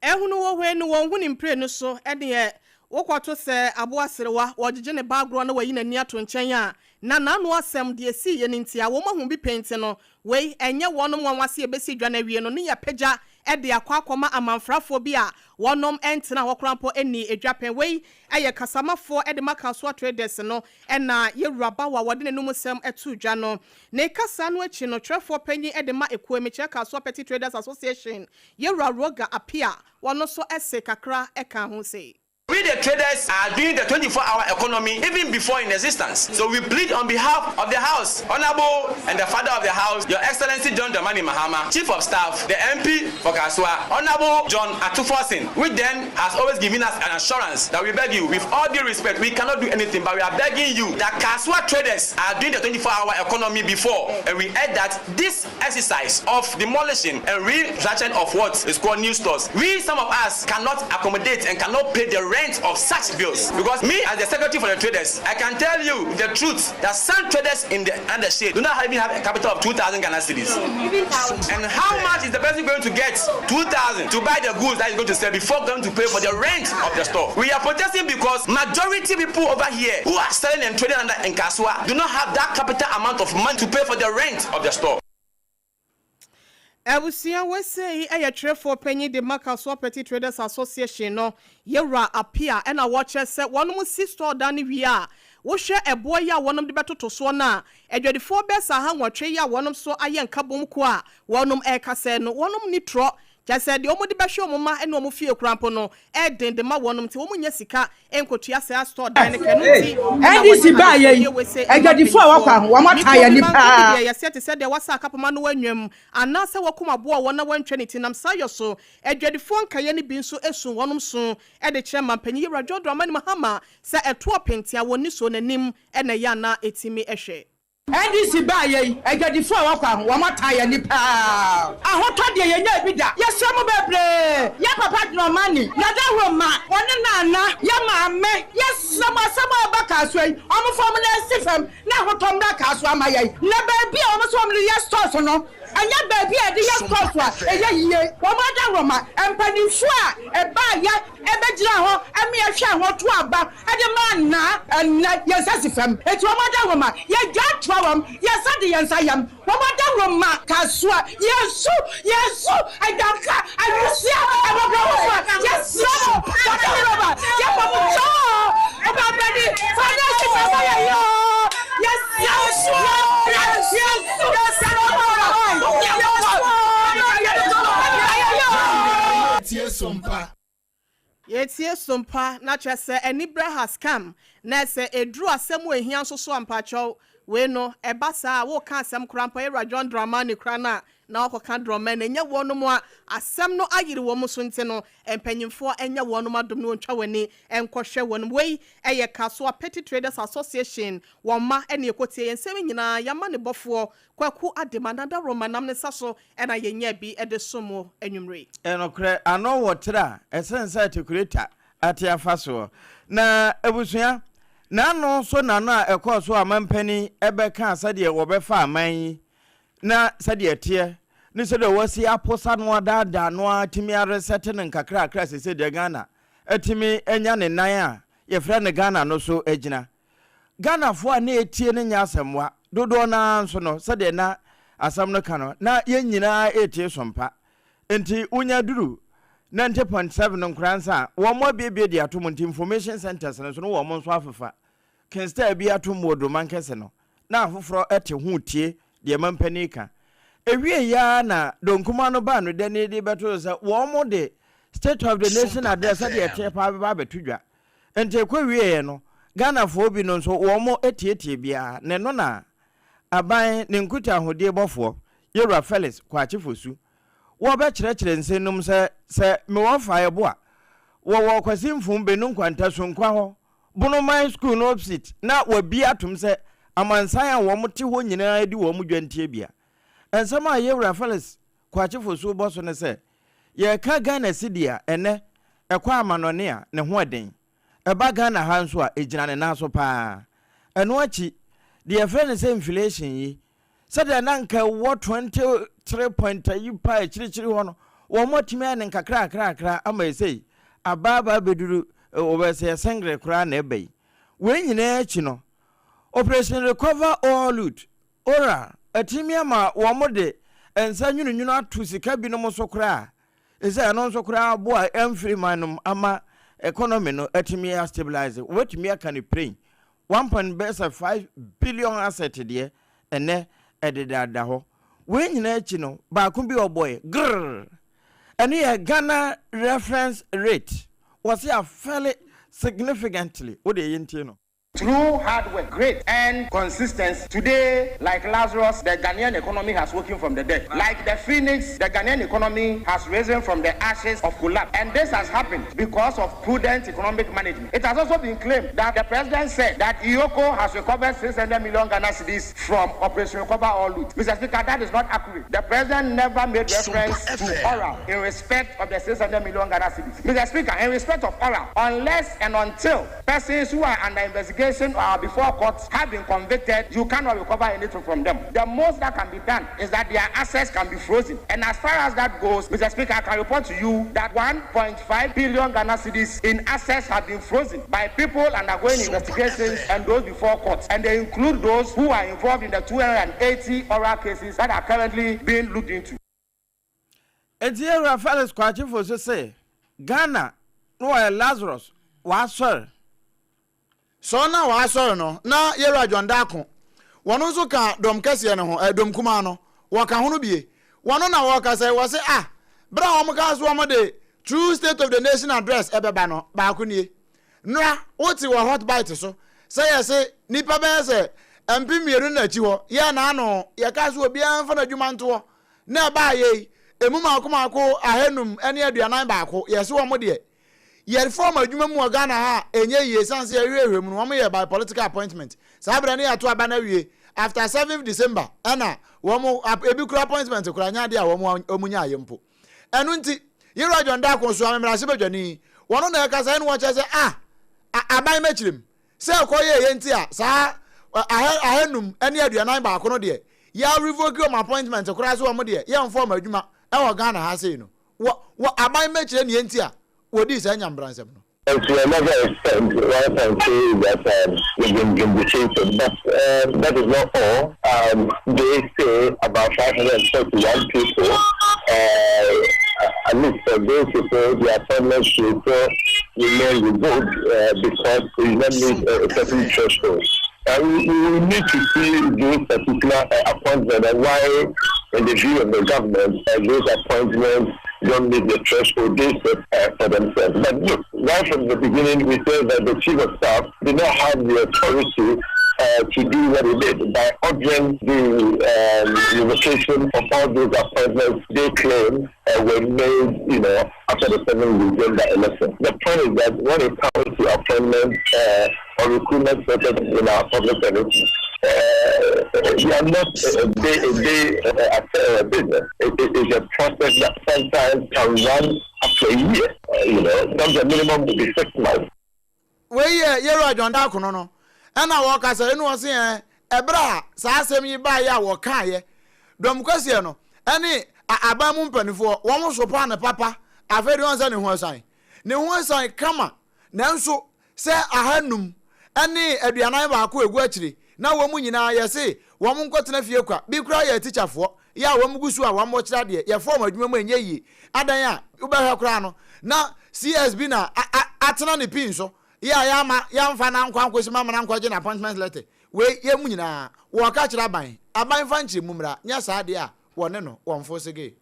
Ehunu wo hwee no wɔnhu ne mprenu so ɛneɛ wokɔto sɛ aboa serewa wɔgyegye ne ba agorɔ na wayi n'ani ato nkyɛn a na n'ano asɛm deɛ ɛsiiɛ no nti a wɔn ahu bi pɛn nti no wei ɛnyɛ wɔnom nwanwa sɛ yɛbɛsi dwa no awie no ne yɛapagya de akɔ akɔma amanfrafoɔ bi a wɔnom ntena hɔ koraa mpo nnii dwa pɛn wei yɛ kasamafoɔ de ma Kasoa Traders no na Yɛwura Bawa a wɔde n'anum nsɛm too dwa no. Ne kasa no akyi no twerɛfoɔ panyin de ma ekuo yi mekyerɛ Kasoa Petty Traders Association Yɛwura Roger Appiah wɔno nso se kakra kaa ho sei. We the traders are doing the 24-hour economy even before in existence. So we plead on behalf of the House, Honorable and the father of the House, Your Excellency John Dramani Mahama, Chief of Staff, the MP for Kasoa, Honorable John Ato Forson, which then has always given us an assurance that we beg you, with all due respect, we cannot do anything, but we are begging you that Kasoa traders are doing the 24-hour economy before, and we add that this exercise of demolishing and restructuring of what is called new stores, we, some of us, cannot accommodate and cannot pay the rent of such bills. Because me, as the secretary for the traders, I can tell you the truth that some traders in the under shade do not even have a capital of 2,000 Ghana cedis. And how much is the person going to get 2,000 to buy the goods that he's going to sell before going to pay for the rent of the store? We are protesting because majority people over here who are selling and trading under in Kasoa do not have that capital amount of money to pay for the rent of the store. Abusua wesei yɛ twerɛfoɔ panyin de ma Kasoa Petty Traders Association no, Yewura Appiah ɛna wɔkyerɛ sɛ wɔnom si store dan no wie a, wohwɛ ɛboɔ yi a wɔnom de bɛtoto soɔ no a, adwadifoɔ bɛyɛ sɛ 800 yi a wɔnom so ayɛ nkabom kuo a wɔnom ɛreka sɛ no wɔnom nni torɔ. Kyerɛ sɛ, deɛ wɔde bɛhwɛ wɔn mma ne wɔn fie koraa mpo no, ɛyɛ den de ma wɔn, nti wɔnnya sika nkɔtua saa store dan no ka. Ɛno nti na NDC wɔde baayɛ yi, adesrɛdeɛ wei sɛ ɛma adwadifoɔ a wɔkɔ mpanimfoɔ. aho, wɔn Mekɔ ataa yɛn bi ani manka bi paa. deɛ, yɛseɛ te sɛ deɛ wɔasa akapoma no anwam, anaasɛ wɔakum aboa a wɔn na wɔantwa ne ti. Nam saa yɔ so, adwadifoɔ nkaeɛ no bi nso su wɔn so de kyerɛ Mampanyin Yewura John Dramani Mahama sɛ ɛtoɔ pentea wɔn nnisoɔ no anim na ɛyɛ a na ɛtumi hwɛ. NDC baayɛ yi, adwadifo a wɔkɔ aho, wɔn ataa yɛn ani paa. Ahotɔ deɛ yɛnyaa bi da. Yɛsrɛ mo bebree. Yɛn papa Dramani, Nadahuruma, ɔne Nana, yɛn maame, yɛsrɛ mo asɛm a ɛba Kasoa yi, wɔmfa wɔn nan nsi fam na ahotɔ mmra Kasoa mma yɛn. Na baabi a wɔn nso wɔde yɛ stores no, ɛnyɛ baabi a yɛde yɛ stores a ɛyɛ yie. Wɔn adahuruma, mpanimfoɔ a ɛbaayɛ ɛbɛgyinaa hɔ ma yɛhwɛɛ ho too aba de maa Naa. Ɛnnɛ, yɛn nsa si fam, enti wɔn adawuroma, yɛgyaa toa wɔn, yɛn nsa de yɛn nsa yam, wɔn adawuroma, kasoa, yɛn su, yɛn su, agyanka, awisia, mmɔborɔhufoɔ, yɛsrɛ mo, mo adawuroma, yɛbɔ mo kyɛw, ɔbabrani, fa ne si fam ma yɛn yoo, yɛsrɛ wo, yɛbrɛ, yɛn su, yɛn adawuroma, yɛbɔ, yɛn Tie Sompa. Yɛtie Sompa na kyerɛ sɛ anibrɛ has come na sɛ ɛduru asɛm a ɛhia nso so a mpakyɛw wei no ɛba saa a woka asɛm koraa mpo Yɛwura John Dramani koraa no a na wakɔka Drɔmani ɛnyɛ wɔnom a asɛm no ayere wɔn so nti no mpanyinfoɔ nyɛ wɔnom adom na wɔntwa wɔn ani nkɔhwɛ wɔnom wei ɛyɛ Kasoa Petty Traders Association wɔn mma ɛne ɛkɔtie yɛn nsɛm yi nyinaa yɛama ne bɔfoɔ Kwaku Adema Nana Roma nam ne nsa so na yɛnyaa bi de som mo anwummere yi. Nokorɛ, ano wɔ tire a ɛsene sɛ atikuleta ate afa soɔ. Na abusua, n'ano so n'ano a ɛkɔɔ so a mampanin bɛkaa sɛdeɛ wɔbɛfa aman yi na sɛdeɛ ɛteɛ ne sɛdeɛ wɔasi aposa no adaadaa no ara atumi aresɛte no nkakrakra seesei deɛ Ghana atumi anya ne nan a yɛfrɛ no Ghana no so agyina. Ghanafoɔ a na ɛretie no nyɛ asɛmmoa. Dodoɔ no ara nso no, sɛdeɛ na asɛm no ka no, na yɛn nyinaa retie sompa. Enti wonya duru 90.7 Nkoransa a, wɔn abuebue de ato mu nti information centres no nso no wɔn nso afefa Kingstar bi atom wɔ Duromankɛse no, na afoforɔ te ho retie deɛ mampanin ka. Ɛwieeɛ ara na Donkumaa no baa no dani de bɛto so sɛ wɔn de State of the Nation Address sɛdeɛ ɛteɛ paa bɛba abɛto dwa. Nti ɛkɔ wieɛ no, Ghanafoɔ bi no nso wɔn tietie biara, na ɛno na aban ne nkutahodie bɔfoɔ, Yewura Felix Kwakye Fosu, wɔbɛkyerɛkyerɛ nsɛm no mu sɛ, sɛ mewɔ faeɛbo a, wɔwɔ Kwasi Mfum Benu Nkwanta Sunkwa hɔ, Bonoman School no opsit, na wɔabie atom sɛ amansan a wɔn te hɔ nyinaa di wɔn dwa ntiebea. Nsɛm a Yewura Felix Kwakye Fosu bɔ so ne sɛ, Yɛreka Ghana cedi a, ɛnnɛ, ɛkɔ amanɔne a, ne ho ɛden. Ɛba Ghana ha nso a, ɛgyina ne nan so pa ara. Ɛno akyi, deɛ yɛfrɛ no sɛ inflation yi, sɛdeɛ na anka ɛwɔ 23 point ayi pa akyirikyiri hɔ no, wɔatumi ayɛ no nkakrakrakra ama ɛsei aba aba abɛduru wɔbɛsɛ sɛngere koraa na ɛba yi. Wei nyinaa akyi no, Operation Recover All Loot, Ora atumi ama wɔde nsa nwununwunu ato sika binom so koraa a, ɛsɛ ɛno nso koraa aboa amfiri man no mu ama economy no atumi a stabilize. Wɔbɛtumi aka no pren one point bɛyɛ sɛ 5 billion asset deɛ ɛnɛ ɛdedaada hɔ. Wei nyinaa akyi no, baako bi ɔbɔe grrr, ɛno yɛ Ghana reference rate. Wɔse afɛle. significantly. Wo deɛ yɛntie no. Through hard work, grit, and consistency, today, like Lazarus, the Ghanaian economy has woken from the dead. Like the phoenix, the Ghanaian economy has risen from the ashes of collapse. And this has happened because of prudent economic management. It has also been claimed that the president said that EOCO has recovered 600 million Ghana cedis from Operation Recover All Loot. Mr. Speaker, that is not accurate. The president never made reference to ORAL in respect of the 600 million Ghana cedis. Mr. Speaker, in respect of ORAL, unless and until persons who are under investigation or before court have been convicted, you cannot recover anything from them. The most that can be done is that their assets can be frozen. And as far as that goes, Mr. Speaker, I can report to you that 1.5 billion Ghana cedis in assets have been frozen by people undergoing investigations and those before court. And they include those who are involved in the 280 ORAL cases that are currently being looked into. Enti Yɛwura Felix Kwakye Fosu se Ghana no wɔyɛ Lazarus wɔasɔre. Sɔɔ no a wɔasɔre no, na Yɛwura John Darko, wɔno nso ka dɔm kɛseɛ no ho, eh, dɔm kumaa no, wɔka ho no bie. Wɔno na wɔkasa yi, wɔse, ah, berɛ a wɔn kaa so wɔn de True State of the Nation Address ɛbɛba no, baako nie. Nora, wote wɔ Hot Bite so, sɛ yɛse nnipa bɛyɛ sɛ 2000 na akyi hɔ, yɛɛ n'ano, yɛkaa so obiara mfa n'adwuma ntoɔ, na ɛbaa yei, emu mako mako 541, yɛse wɔn deɛ, yɛ form adwuma mu wɔ Ghana ha a, ɛnyɛ yie, ɛsiane sɛ yɛhwehwɛ mu no, wɔn yɛ by political appointment. Saa berɛ no yɛato aba no awie, after 7th December, ɛna wɔn, ebi kura appointment koraa, nyɛ adeɛ a wɔn, wɔn nyaayɛ mpo. Ɛno nti, Yewura John Darko Nsoame mmarahyɛbadwani, wɔno na ɛkasa ɛne wɔkyerɛ sɛ, ah, aban mɛkyerɛ mu, sɛ ɛkɔ yɛ yɛ nti a saa 541 no deɛ, yɛ revoke wɔn appointment koraa sɛ wɔn deɛ, yɛmfa wɔn adwuma ɛwɔ Ghana ha sei no. Wɔ, wɔ aban mɛkyerɛ neɛ nti a wɔdii saa nyambransɛm no. And to another extent, one can say that they've been vindicated. But that is not all. They say about 541 people, at least for those people, the appointments will still remain revoked because they do not meet a certain threshold. We need to see those particular appointments and why, in the view of the government, those appointments don't meet the threshold they set for themselves. But look, right from the beginning, we said that the chief of staff did not have the authority to do what he did by ordering the revocation of all those appointments they claim were made after the 7th December election. The point is that when it comes to appointments or recruitment process in our public service, we are not a day affair business. It is a process that sometimes can run up to a year. Sometimes the minimum will be 6 months. Wei yɛ Yɛwura John Darko no, ɛna wɔkasa ɛnu wɔn se yɛn ɛberɛ a saa asɛm yi baeɛ a wɔkaeɛ dɔm kɛseɛ no ɛne aban mu mpanimfoɔ wɔn so pa ne papa. Afei deɛ wɔn sɛ ne ho asan, ne ho asan kama, nanso sɛ 541 egu akyire na wɔn mu nyinaa yɛse wɔn nkɔtena fie kwa bi koraa yɛ tikyafoɔ yɛ a wɔn gu so a wɔn kyerɛ adeɛ, yɛfɔ wɔn adwuma mu ɛnyɛ yie. Adan a wobɛhwɛ koraa no na CSB na atena ne pin so yɛ a yɛama yɛamfa na nkɔ ankɔsi ma na nkɔgye na appointment letter. Wei yɛ mu nyinaa wɔka kyerɛ aban, aban fa nkyerɛ mu mmra nyɛ saa deɛ a wɔne no wɔmfo sege.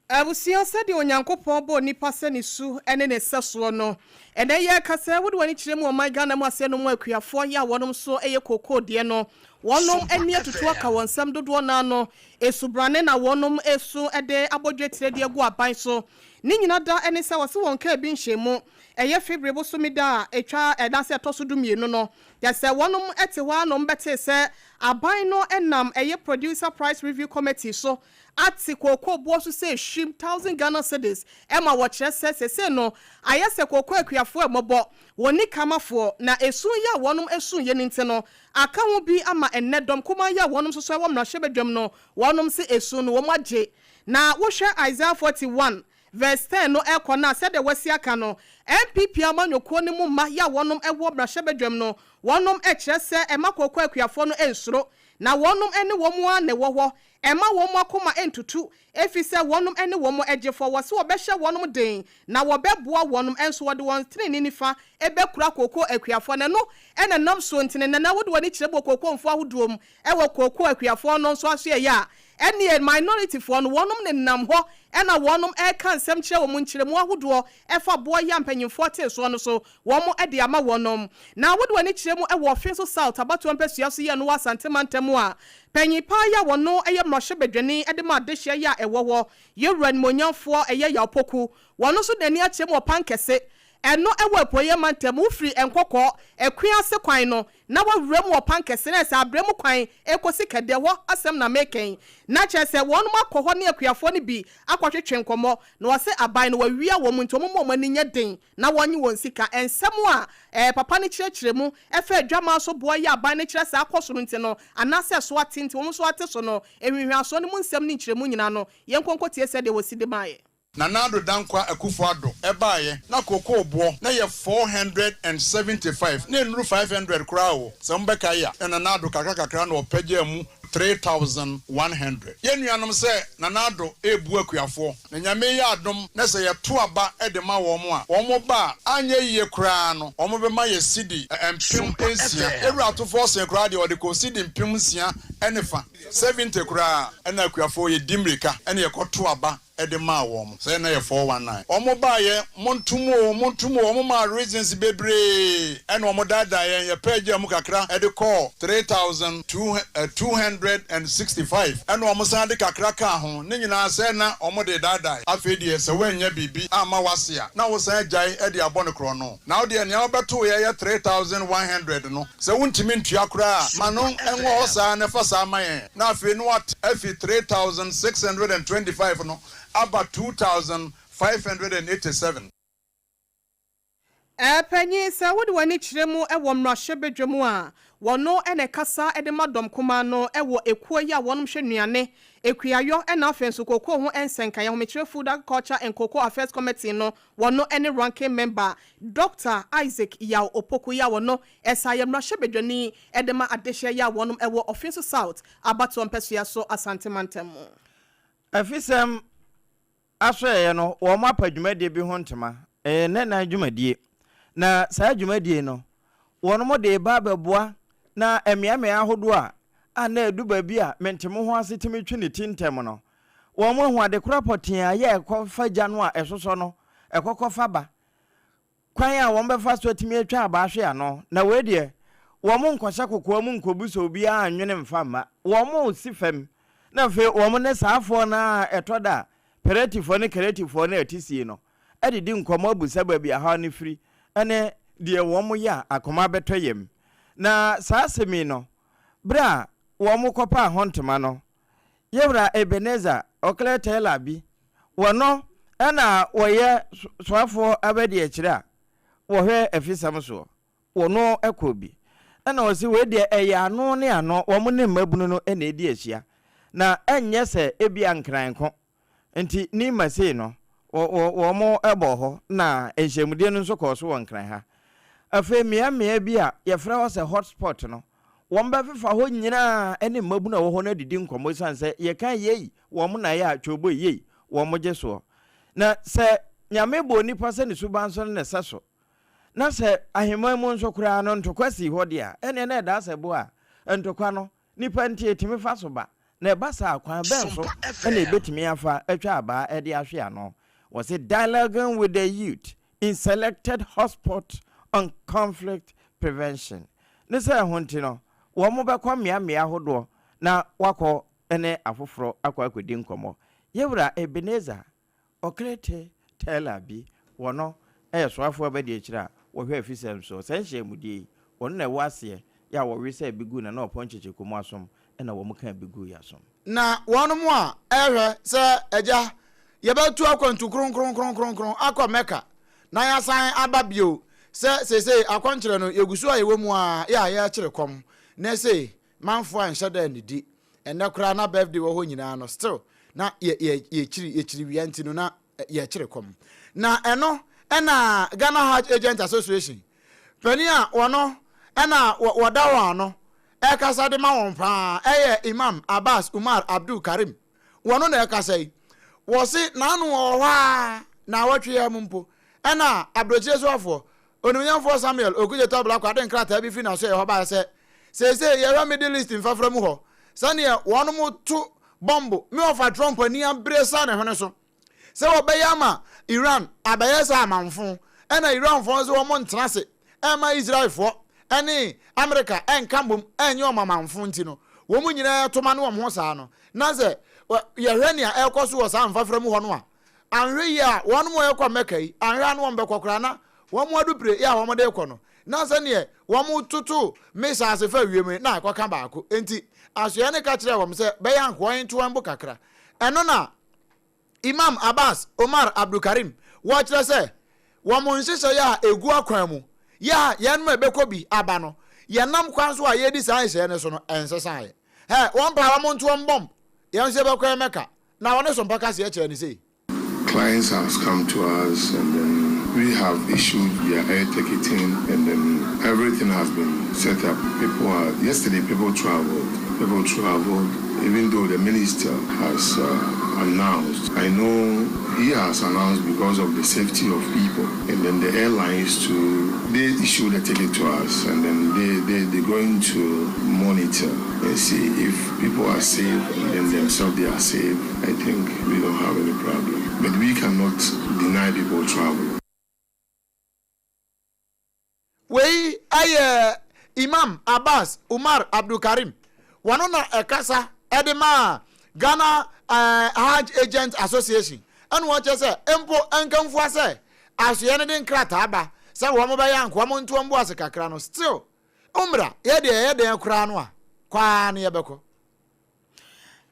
Abusua, sɛdeɛ Onyankopɔn bɔɔ nipa sɛ ne su ne ne sɛsoɔ no, ɛnɛ yɛ kasa wode w'ani kyerɛ mu ɔman Ghana mu aseɛ no mu akuafoɔ yɛ a wɔnom so yɛ kookoo deɛ no, wɔnom ani atutu aka wɔn nsɛm dodoɔ naa no esubrane na wɔnom esu de abɔdwe tire de agu aban so. Ne nyina da ne sɛ wɔse wɔn kaa bi nhyɛ mu ɛyɛ February bosome da a ɛtwa ɛda sɛ ɛtɔ so 12 no, yɛsɛ wɔnom te hɔ a nom bɛtee sɛ aban no nam ɛyɛ Producer Price Review Committee so ate kookoo boɔ so sɛ ehwim 1,000 Ghana cedis, ɛma wɔkyerɛ sɛ sese no ayɛ sɛ kookoo akuafoɔ ɛmɔbɔ wɔn ni kamafoɔ na esu yi a wɔnom esu yɛ ne nti no aka ho bi ama ɛnɛ dɔm kumaa yi a wɔnom nso so ɛwɔ mmarahyɛbadwam no, wɔnom se esu no wɔn agye. Na wohwɛ Isaiah 41 verse 10 no ɛkɔ no a, sɛdeɛ wɔasi aka no, NPP amanyɔkuo no mu mma yɛ a wɔnom ɛwɔ mmarahyɛbadwam no, wɔnom ɛkyerɛ sɛ ɛma kookoo akuafoɔ no nsoro na wɔnom ɛne wɔn a na ɛwɔ hɔ. Mma wɔn akoma nntutu, efisɛ wɔnom ne wɔn gyefoɔ, wɔse wɔbɛhyɛ wɔnom den, na wɔbɛboa wɔnom, nso wɔde wɔn tenenee nifa bɛkura kookoo akuafoɔ, na ɛno na ɛnam soɔ nti no, nnɛ wode w'ani kyerɛ mu wɔ kookoo mfoɔ ahodoɔ mu wɔ kookoo akuafoɔ no nso asoɛeɛ a, ɛnneɛ minorityfoɔ no wɔnom nenam hɔ na wɔnom reka nsɛm kyerɛ wɔn, nkyerɛmu ahodoɔ ɛfa boɔ yi a mpanyinfoɔ tee soɔ no so wɔn de ama wɔnom. Na wode w'ani kyerɛ mu wɔ Ɔfenso South abatoɔ mpasua so yɛ no wɔ Asante mantam a, Panyin paa yi a wɔno yɛ mmarahyɛbadwani de ma adehyeɛ yi a ɛwɔ hɔ, Yɛwura Animuonyamfoɔ ɛyɛ Yaw Poku, wɔno nso de n'ani akyerɛ mu wɔ Pankɛse, ɛno ɛwɔ Apueɛ mantam mu, wofiri Nkɔkɔɔ, Akuase kwan no na wawura mu wɔ Pankɛse na ɛsɛ abrɛ mu kwan ɛkɔsi Kɛdɛ hɔ asɛm na meka yi, na kyerɛ sɛ wɔnom akɔ hɔ ne akuafoɔ no bi akɔtwetwe nkɔmmɔ, na wɔse aban no wawia wɔn nti wɔn mma wɔn ani nyɛ den na wɔnnye wɔn sika. Nsɛm a ɛɛ papa no kyerɛkyerɛ mu fa adwaman so boɔ yɛ aban no kyerɛ sɛ akɔ soro nti no, anaasɛ ɛso ate nti wɔn nso ate so no, nhwinhwiasoɔ no mu nsɛm ne nkyerɛmu nyinaa no, yɛnkɔ nkɔtie sɛdeɛ wɔsi de maeɛ. Nana Addo Dankwa Akufo Addo baeɛ na kokoo boɔ na yɛ 475 na ɛnnuru 500 koraa o, sɛ mobɛkae a, na Nana Addo kakra kakra na ɔpagyaa mu 3100. Yɛn nuanom sɛ Nana Addo rebu akuafoɔ Na Nyame yɛ adom na sɛ yɛto aba de ma wɔn a, wɔn ba a, anyɛ yie koraa no, wɔn bɛma yɛ sidi 6000. Yɛwura Atofoɔ see koraa deɛ ɔde kɔɔ sidi 6000 ne fa, 70 koraa, ɛna akuafoɔ yɛdi mmirika na yɛkɔto aba de maa wɔn. Sɛ na yɛ 419. Wɔn baeɛ, monto mu oo, monto mu oo, wɔn maa reasons bebree ɛna wɔn daadaa yɛn, yɛpɛɛ gyaa mu kakra de kɔɔ 3265 ɛna wɔn san de kakra kaa ho. Ne nyinaa sɛ na wɔde redaadaa. Afei deɛ sɛ woannya biribi amma w'ase a, na wosan agyae de abɔ no korɔno. Na wo deɛ nea wobɛtoeɛ yɛ 3,100 no, sɛ wontumi ntua koraa a, ma no nwɔ hɔ saa na fa saa ma yɛn. Na afei na woate afi 3,625 no aba 2,587. Panyin, sɛ wode w'ani kyerɛ mu wɔ mmarahyɛbadwa mu a, wɔno na ɛkasa de ma dɔm kumaa no wɔ ekuo yi a wɔnom hwɛ nnuane, ekuayɔ na afei nso kookoo ho nsɛnkaeɛ, Ahomekyerɛ Food, Agriculture and Cocoa Affairs Committee no, wɔno ne Ranking Member, Dɔkta Isaac Yaw Opoku yi a wɔno san yɛ mmarahyɛbadwani de ma adehyeɛ yi a wɔnom wɔ Offinso South abatoɔ mpɛsoa so Asante mantam mu. Afisɛm asoɛeɛ no wɔapa dwumadie bi ho ntoma, ɛyɛ nnɛnan dwumadie, na saa dwumadie no wɔn de reba abɛboa na mmeammea ahodoɔ a a na ɛdu baabi a mente-mo-ho-ase tumi twe ne ti ntɛm no, wɔn ahu adekora pɔtee a ɛyɛ ɛkɔfa gya no a ɛsosɔ no, ɛkɔkɔfa ba. Kwan a wɔbɛfa so atumi atwa abaa hwe ano, na wei deɛ, wɔnkɔhyɛ kokoa mu nkɔbisa obiara nnwene mfa mma. Wɔresi fam, na afei wɔn ne saa afoɔ no ara a ɛtɔ da a Peretifoɔ ne Keretifoɔ no rete sie no adidi nkɔmmɔ abisa baabi a haw no firi ne deɛ wɔyɛ a akoma bɛtɔ yam. Na saa asɛm yi no, berɛ a wɔkɔpaa ho ntoma no, Yewura Ebenezer Okleh Taylor bi wɔ no na wɔyɛ soafoɔ abadiakyire a wɔhwɛ afisɛm soɔ wɔ no kɔɔ bi na ɔse wei deɛ ɛyɛ ano ne ano wɔn ne mmabunu no na ɛdi ahyia na ɛnyɛ sɛ ebia nkran ko Nti Nima sei no, wɔ wɔ wɔn bɔɔ hɔ na nhyiamudie no nso kɔɔ so wɔ Nkran ha. Afei mmea mmea bi a yɛfrɛ hɔ sɛ hot spot no, wɔn bɛfefa hɔ nyinaa ne mmabunu a ɛwɔ hɔ no adidi nkɔmmɔ esiane sɛ yɛka yei wɔn na ɛyɛ a twoobo yei wɔn gye soɔ. Na sɛ Nyame bɔɔ nipa sɛ ne suban so ne ne sɛso, na sɛ aheman mu nso koraa no ntokwa sii hɔ deɛ a, ɛneɛ na ɛdaa sɛ bo a ntokwa no Nnipa nti, etumi fa so ba. Na ɛba saa a, kwan bɛn so na ebetumi afa atwa abaa de ahwe ano? Wɔse Dialoguing with the Youth in Selected Hotspots on Conflict Prevention. Ne sɛ ɛho nti no, wɔbɛkɔ mmeammea ahodoɔ na wɔakɔ ne afoforɔ akɔ akɔdi nkɔmmɔ. Yɛwura Ebenezer Ɔkrete Taylor bi wɔ no yɛ soafoɔ abadiakyire a wɔhwɛ afisɛm soɔ. Saa nhyiamudie yi, wɔno na ɛwɔ aseɛ yɛ a wɔwe sɛ bi gu Nana Ɔpɔn Kyekyeku mo asom na wɔn kaa bi guu yasom. Na wɔnom a ɛrehwɛ sɛ agya yɛbɛtu akwantu kronkronkronkron akɔ Mecca na yɛasan aba bio sɛ seesei akɔnkyerɛ no yɛgu so a yɛwɔ mu ara yɛ a yɛrekyere kɔm na sei manfoɔ anhyɛ da annidi ɛnnɛ koraa na birthday wɔ hɔ nyinaa no still na yɛ yɛ yɛkyiri yɛkyiri wia nti no na yɛkyere kɔm na ɛno ɛna Ghana Hajj Agent Association panin a wɔno ɛna wɔda wɔn ano. ɛkasa de ma wɔn paa ɛyɛ Imam Abbas Umar Abdul Karim. Wɔno na ɛkasa yi. Wɔse n'ano wɔ hɔ ara naawɔtwe yi ara mu mpo ɛna aburokyire soafoɔ Onimnyamfoɔ Samuel Okudzeto Ablakwa de nkrataa bi firi n'asoɛeɛ hɔ baeɛ sɛ seesei yɛhwɛ Middle East mfafra mu hɔ sɛdeɛ wɔnom to bɔmbo me ɔfa Trump ani abere sa ne hwene so sɛ wɔbɛyɛ ama Iran abɛyɛ sɛ amanfo ɛna Iranfoɔ nso wɔn ntena ase ɛmma Israelfoɔ ɛne Amerika ɛnka mmom ɛnyɛ wɔn amanfo nti no wɔn nyinaa to ma ne wɔn ho saa no na sɛ yɛhwɛ nea ɛrekɔ so wɔ saa mfafra mu hɔ no a anhwɛ yie a wɔn a ɛkɔ Mɛka yi anhwɛ a na wɔn bɛkɔ koraa na wɔn adupire yɛ a wɔn de rekɔ no na sɛdeɛ wɔn toto missiles fa wiem yi na ɛkɔka baako nti asoɛɛ no ka kyerɛɛ wɔn sɛ bɛyɛ anka wɔn nto wɔn bo kakra ɛno na Imam Abbas Omar Abdulkarim wɔkyerɛ sɛ wɔn nhyehyɛeɛ a ɛgu akwan mu yɛ a yɛn a ɛbɛkɔ bi aba no yɛnam kwan so a yɛredi saa nhyehyɛeɛ no so no ɛnsesaeɛ. Hɛ, wɔn paa wɔn nto wɔn bɔmb, yɛn nso yɛbɛkɔ yɛn Mecca. Na wɔne so mpaka seɛ kyerɛ no sei. Clients has come to us and then we have issued their air ticketing and then everything has been set up. People are, yesterday people traveled, people traveled even though the minister has uh, announced. I know he has announced because of the safety of people and then the airlines to, they issue the ticket to us and then they, they, they're going to monitor and see if people are safe and then themselves they are safe. I think we don't have any problem. But we cannot deny people travel. Wei yɛ Imam Abbas Umar Abdulkarim, wɔno na ɛkasa de maa Ghana Hajj Agent Association ɛna wɔkyerɛ sɛ mpo nkamfua sɛ asoɛ no de nkrataa ba sɛ wɔn bɛyɛ anka wɔn nto wɔn bo ase kakra no still Umrah yɛ deɛ ɛyɛ dɛn koraa no a kɔ ara na yɛbɛkɔ.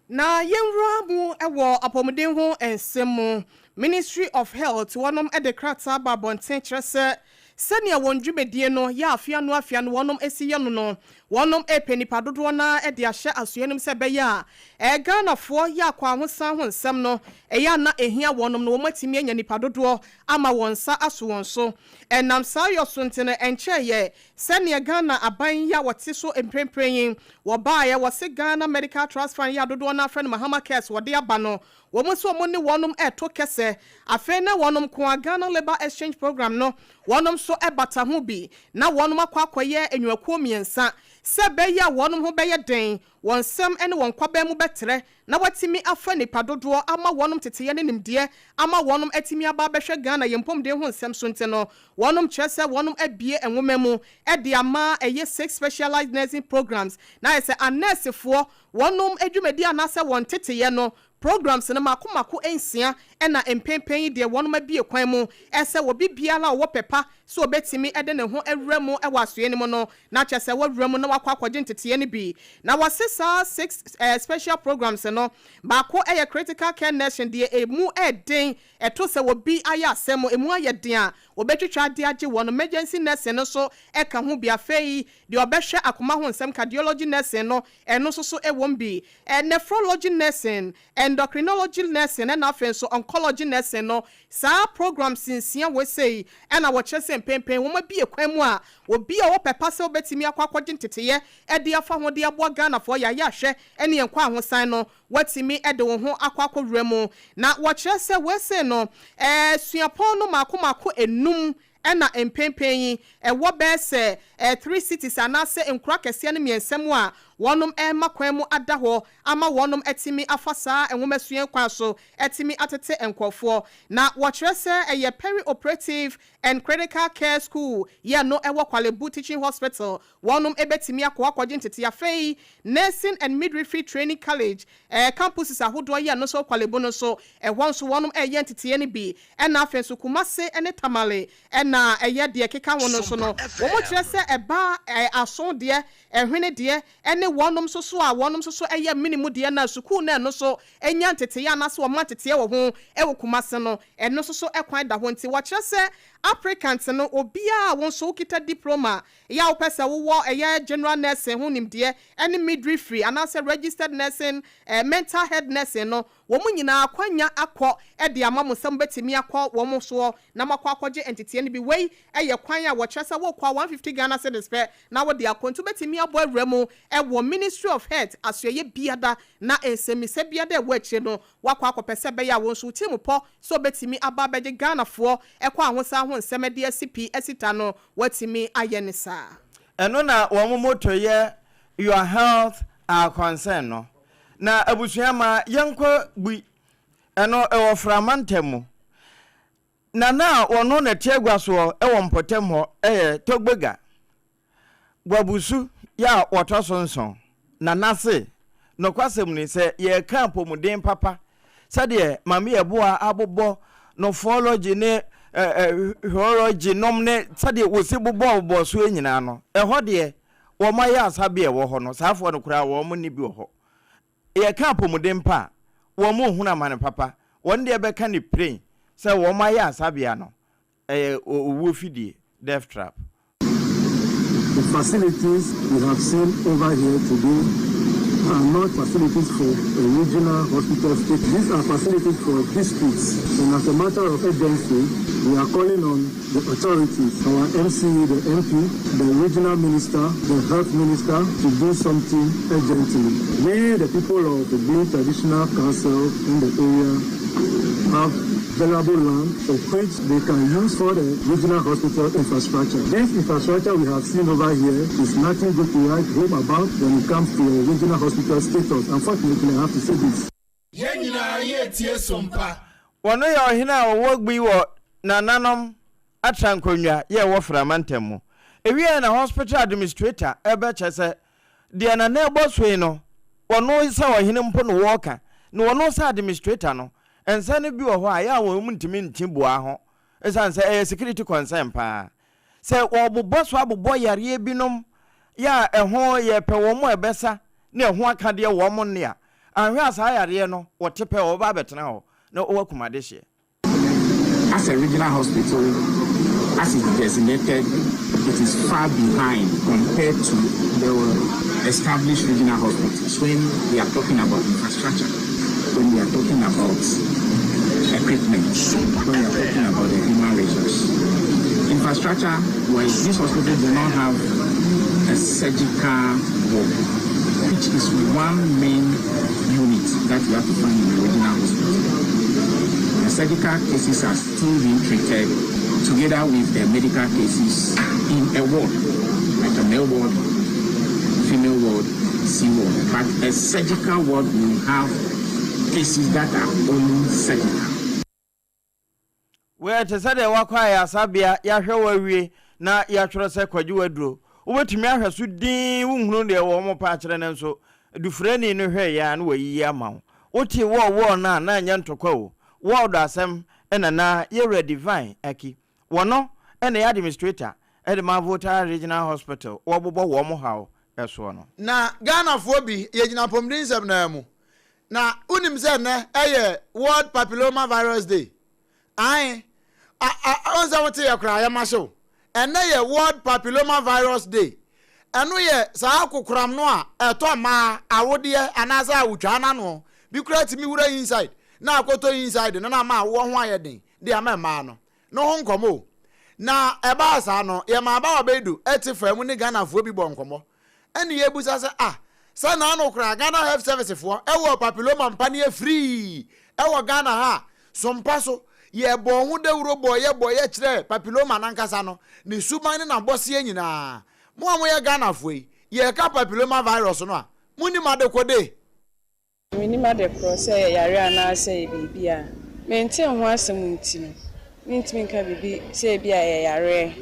Na yɛnwura mu wɔ apɔmuden ho nsɛm mu. Ministry of Health wɔnom de krataa ba abɔnten kyerɛ sɛ sɛnea wɔn dwumadie no yɛ afe ano afe ano wɔnom si yɛ no no, wɔnom repɛ nnipa dodoɔ no ara de ahyɛ asoɛ no mu sɛ ɛbɛyɛ a Ghanafoɔ yɛ akwahosan ho nsɛm no ɛyɛ a na ɛhia wɔnom no wɔn atumi anya nnipa dodoɔ ama wɔn nsa aso wɔn so. Ɛnam saa yɔ so nti no ɛnkyɛeɛ Sɛdeɛ Ghana aban yi a wɔte so mprempren yi, wɔbaeɛ, wɔse Ghana Medical Trust Fund yi a dodoɔ no ara frɛ no Mahama Cares wɔde aba no, wɔn nso wɔn ne wɔnom reto kɛsɛ. Afei na wɔnom nko ara, Ghana Labour Exchange Programme no, wɔnom nso bata ho bi, na wɔnom akɔ akɔyɛ nnwumakuo mmiɛnsa, sɛ ɛbɛyɛ a wɔnom ho bɛyɛ den, wɔn nsam ne wɔn kwaban mu bɛtrɛ, na watumi afa nnipa dodoɔ ama wɔnom teteyɛ ne nimdeɛ ama wɔnom atumi aba abɛhwɛ Ghana yɛn mpɔmuden ho nsɛm so nti no, wɔnom kyerɛ sɛ wɔnom abue nwoma mu de ama ɛyɛ six specialized nursing programs na ayɛ sɛ anɛɛsefoɔ wɔnom dwumadie anaasɛ wɔn teteyɛ no programs no mako mako nsia na mpenpen yi deɛ wɔnom abue kwan mu sɛ obi biara a ɔwɔ pɛ pa sɛ ɔbɛtumi de ne ho awura mu wɔ asoɛe no mu no, na kyerɛ sɛ wawura mu na wakɔ akɔgye nteteeɛ no bi. Na wɔse saa six special programs no, baako yɛ critical care nursing, deɛ ɛmu yɛ den, ɛto sɛ obi ayɛ asɛm, ɛmu ayɛ den a, wɔbɛtwitwa de agye wɔn. Emergency nursing no nso ka ho bi. Afei deɛ ɔbɛhwɛ akoma ho nsɛm, cardiology nursing no, ɛno nso so wɔ mu bi. Nephrology nursing, Endocrinology nursing ɛna afei nso oncology nursing no, saa programs nsia wei sei ɛna wɔkyerɛ sɛ mpenpen wɔn abue kwan mu a obi a ɔwɔ pɛ pa sɛ ɔbɛtumi akɔ akɔgye nteteyɛ de afa ho de aboa Ghanafoɔ yɛayɛ ahwɛ ɛne yɛn kwahosan no woatumi de wo ho akɔ akɔwura mu. Na wɔkyerɛ sɛ wei sei no ɛɛ suapɔn no mako mako nnum Ɛna mpenpen yi, ɛwɔ bɛyɛ sɛ three cities anaasɛ nkuro akɛseɛ no mmiɛnsa mu a wɔnom rema kwan mu ada hɔ ama wɔnom atumi afa saa nwomasua yi kwan so atumi atete nkorɔfoɔ. Na wɔkyerɛ sɛ ɛyɛ Peri-operative and Critical Care School yɛ no ɛwɔ Korle Bu Teaching Hospital wɔnom bɛtumi akɔ akɔgye ntetee. Afei Nursing and Midwifery Training College campuses ahodoɔ yɛ no nso wɔ Korle Bu no nso ɛhɔ nso wɔnom reyɛ nteteeɛ no bi. Ɛna afei nso Kumase ne Tamale na ɛyɛ deɛ ɛkeka ho no nso no, wɔn kyerɛ sɛ ɛba aso deɛ, ɛhwene deɛ, ɛne wɔnom nso so a wɔnom nso so ɛyɛ mene mu deɛ na sukuu no ɛno nso nya nteteeɛ anaasɛ wɔma nteteeɛ wɔ ho wɔ Kumase no, ɛno nso so kwan da hɔ. Nti wɔkyerɛ sɛ. Applicants no, obiara a wo nso wokita diploma yɛ a wopɛ sɛ wowɔ ɛyɛ General Nursing ho nimdeɛ ne Midwifery anaasɛ Registered Nursing, Mental Health Nursing no, wɔn nyinaa akwanya akɔ de ama mo sɛ mobɛtumi akɔ wɔn soɔ na moakɔ akɔgye nteteɛ no bi. Wei yɛ kwan a wɔkyerɛ sɛ wokɔ a 150 Ghana cedis pɛ na wode akɔ nti wobɛtumi abɔ awura mu wɔ Ministry of Health asoɛeɛ biada na nsɛmmisa biada a ɛwɔ akyire no woakɔ akɔpɛ sɛ ɛbɛyɛ a wo nso wo tirim pɔ sɛ wobɛtumi aba abɛgye Ghanafoɔ ɛkɔ ahosan ho nsɛm de asi pi asi ta no woatumi ayɛ no saa. Ɛno na wɔn motto yɛ Your Health Our Concern no. Na abusua ma yɛnkɔ Bui, ɛno ɛwɔ Fra mantam mu. Nana a ɔno na ɛte agua soɔ wɔ mpɔtam hɔ yɛ Togbega Gwabusu yɛ a ɔtɔ so nson. Nana se, Nokwasɛm ni, sɛ yɛreka apɔmuden papa sɛdeɛ Maame Yeboah abobɔ nofɔlɔgyi ne hwɔlɔgyi nom ne sɛdeɛ wɔsi bobɔbobɔ soɔ nyinaa no, ɛhɔ deɛ wɔn ayɛ asabea ɛwɔ hɔ no, saa afoɔ no koraa wɔn nni bi wɔ hɔ. Yɛka apɔmuden pa a, wɔn nhunu amane papa. Wɔn deɛ bɛka no piren sɛ wɔn ayɛ asabea no, ɛyɛ owuo fidie, death trap. The facilities we have seen over here today are not facilities for a regional hospital state. These are facilities for districts. And as a matter of urgency, we are calling on the authorities, our MCE, the MP, the regional minister, the health minister, to do something urgently. We, the people of the Green Traditional Council in the area, have valuable land for which they can use for the regional hospital infrastructure. This infrastructure we have seen over here is nothing good to write home about when it comes to a regional hospital status. Unfortunately, I have to say this. Yɛn nyinaa yɛretie sompa. Wɔno yɛ ɔhene a ɔwɔ Gbi wɔ nananom atra nkonnwa yɛ ɛwɔ Fra mantam mu. Ewiei na hospital administrator ɛbɛ kyɛ sɛ deɛ nana ɛbɔ so yi no wɔno sɛ ɔhene mpo na wɔɔka na wɔno sɛ administrator no nsa no bi wɔ hɔ a ɛyɛ a wɔn ntumi nte bua ho ɛsiane sɛ ɛyɛ security concern paa sɛ wɔbobɔ so abobɔ yareɛ binom yɛ a ɛho yɛpɛ wɔn a ɛbɛsa ne ɛho akadeɛ wɔn nne a anhwɛ a saa yareɛ no wɔte pɛ wɔbɛba abɛtena hɔ na wɔakum adehyeɛ. As a regional hospital, as it's designated, it is far behind compared to the established regional hospitals when we are talking about infrastructure, when we are talking about equipment, when we are talking about the human resource. Infrastructure, well, this hospital do not have a surgical ward, which is one main unit that you have to find in the regional hospital. The surgical cases are still being treated together with the medical cases in a ward, like a male ward, female ward, C ward. But a surgical ward will have cases that are only surgical. Wei te sɛ deɛ woakɔ ayaresabea, yɛahwɛ wo awie na yɛatwerɛ sɛ kɔgye w'aduro. Wobɛtumi ahwɛ so dinn wonhunu deɛ wɔrepɛ akyerɛ no nso dufrani no hwɛeɛ ara na wayiyi ama wo. Wotee wɔɔ wɔɔ no a na ɛnyɛ ntɔkwa o, wɔɔdo asɛm na na yɛwura Divine Aki, wɔno na ɛyɛ administrator de ma Volta Regional Hospital wɔbobɔ wɔn haw soɔ no. Na Ghanafoɔ bi, yɛgyina apɔmuden nsɛm no ara mu. Na wonim sɛ nnɛ ɛyɛ World Papilloma Virus Day? Ae. A, a, wohu sɛ wote yɛ koraa, yɛma hyew. Ɛnnɛ yɛ World Papilloma Virus Day. Ɛno yɛ saa kokoram no a ɛtɔ mmaa awodeɛ anaasɛ awotwaa no ano. Bi koraa tumi wura inside na akɔtɔ inside no na ama awoɔ ho ayɛ den de ama mmaa no. No ho nkɔmmɔ o. Na ɛbaa saa no, yɛmaa Bawa Beidu te faa mu ne Ghanafoɔ bi bɔɔ nkɔmmɔ. Ɛne yɛbisa sɛ ah sɛ naano koraa Ghana Health Service foɔ ɛwɔ papilloma mpaneɛ free ɛwɔ Ghana ha a, so mpa so yɛbɔɔ ho dawuro bɔɔ yɛ bɔɔ yɛ kyerɛɛ papilloma nankasa no ne suban ne nabɔseɛ nyinaa. Mo a moyɛ Ghanafoɔ yi, yɛreka papilloma virus no a, monim adekode? Mennim ade korɔ, sɛ ɛyɛ yareɛ anaa sɛ ɛyɛ biribi a. Mentee ho asɛm nti no, mentumi nka biribi sɛ ebia ɛyɛ yareɛ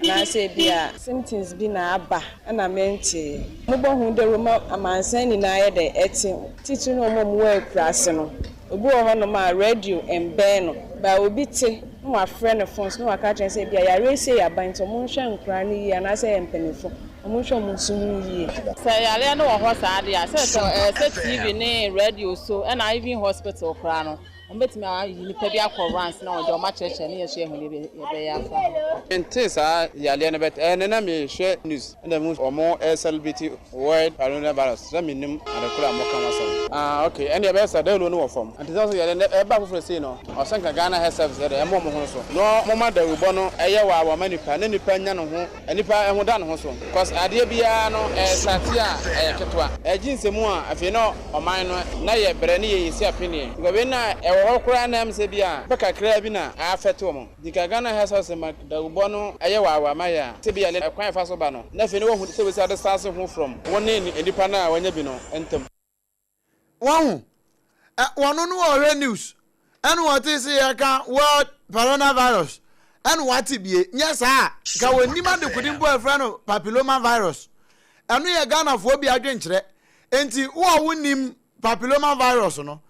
anaa sɛ ebia. Symptoms bi na aba na menteeɛ. Mobɔ ho dawuro ma amansan nyinaa yɛ dɛ ɛte, titiri ne wɔn a wɔwɔ akuraase no. Obi wɔ hɔnom a radio mbɛn no, but obi te na wafrɛ no phone so na waka akyerɛ no sɛ ebia yareɛ sei aba nti wɔnhwɛ nkoraa no yie anaasɛ ɛyɛ mpaninfoɔ. Wɔnhwɛ wɔn nso ho yie. Sɛ yareɛ no wɔ hɔ saa deɛ a, sɛ sɛ ɛsɛ TV ne radio so ɛna even hospital koraa no Wɔbɛtumi ayi nnipa bi akɔ runs na wɔde wɔn akyerɛkyerɛ ne yɛn nso yɛahu deɛ yɛbɛyɛ afa ho. Mentee saa yareɛ no but ɛnɛ na mehwɛ news ɛna mehu wɔn ɛreselebrate world coronavirus na mennim ade korɔ a wɔka ho asɛm. Ah ok ɛndeɛ ɛbɛyɛ sɛ dawuro no wɔ fam nti sɛ wɔsɛ yareɛ no ɛba foforɔ sei no ɔsɛ nka Ghana health service yɛ dɛ ɛmɔ wɔn ho so na wɔma dawurubɔ no ɛyɛ waa wɔma nipa na nipa nya ne ho nipa ɛho da ne ho so cos adeɛ biara no ɛresate a ɛyɛ ketewa ɛgye nsɛmu a afei na ɔman no na yɛ brɛ ne yɛ yɛsi apeneɛ because wei na ɛwɔ hɔ koraa na ɛm sɛ bi a pɛ kakraa bi na a affect wɔn nti nka Ghana Health Service ma dawubɔ no ɛyɛ waawa ma yɛ a sɛ bi a ɛkwan a ɛfa so ba no na afei na wahu sɛ wasi adistance ho from wo ne nipa no a wanya bi no ntam. Wahu? Ɛ, wɔno no ɔhwɛ news, ɛna wɔte se yɛka world coronavirus, ɛna wate bie. Nyɛ saa a, nka wɔnnim adekode mpo a ɛfrɛ no papilloma virus. Ɛno yɛ Ghanafoɔ bi adwenkyerɛ. Enti wo a wonnim papilloma virus no,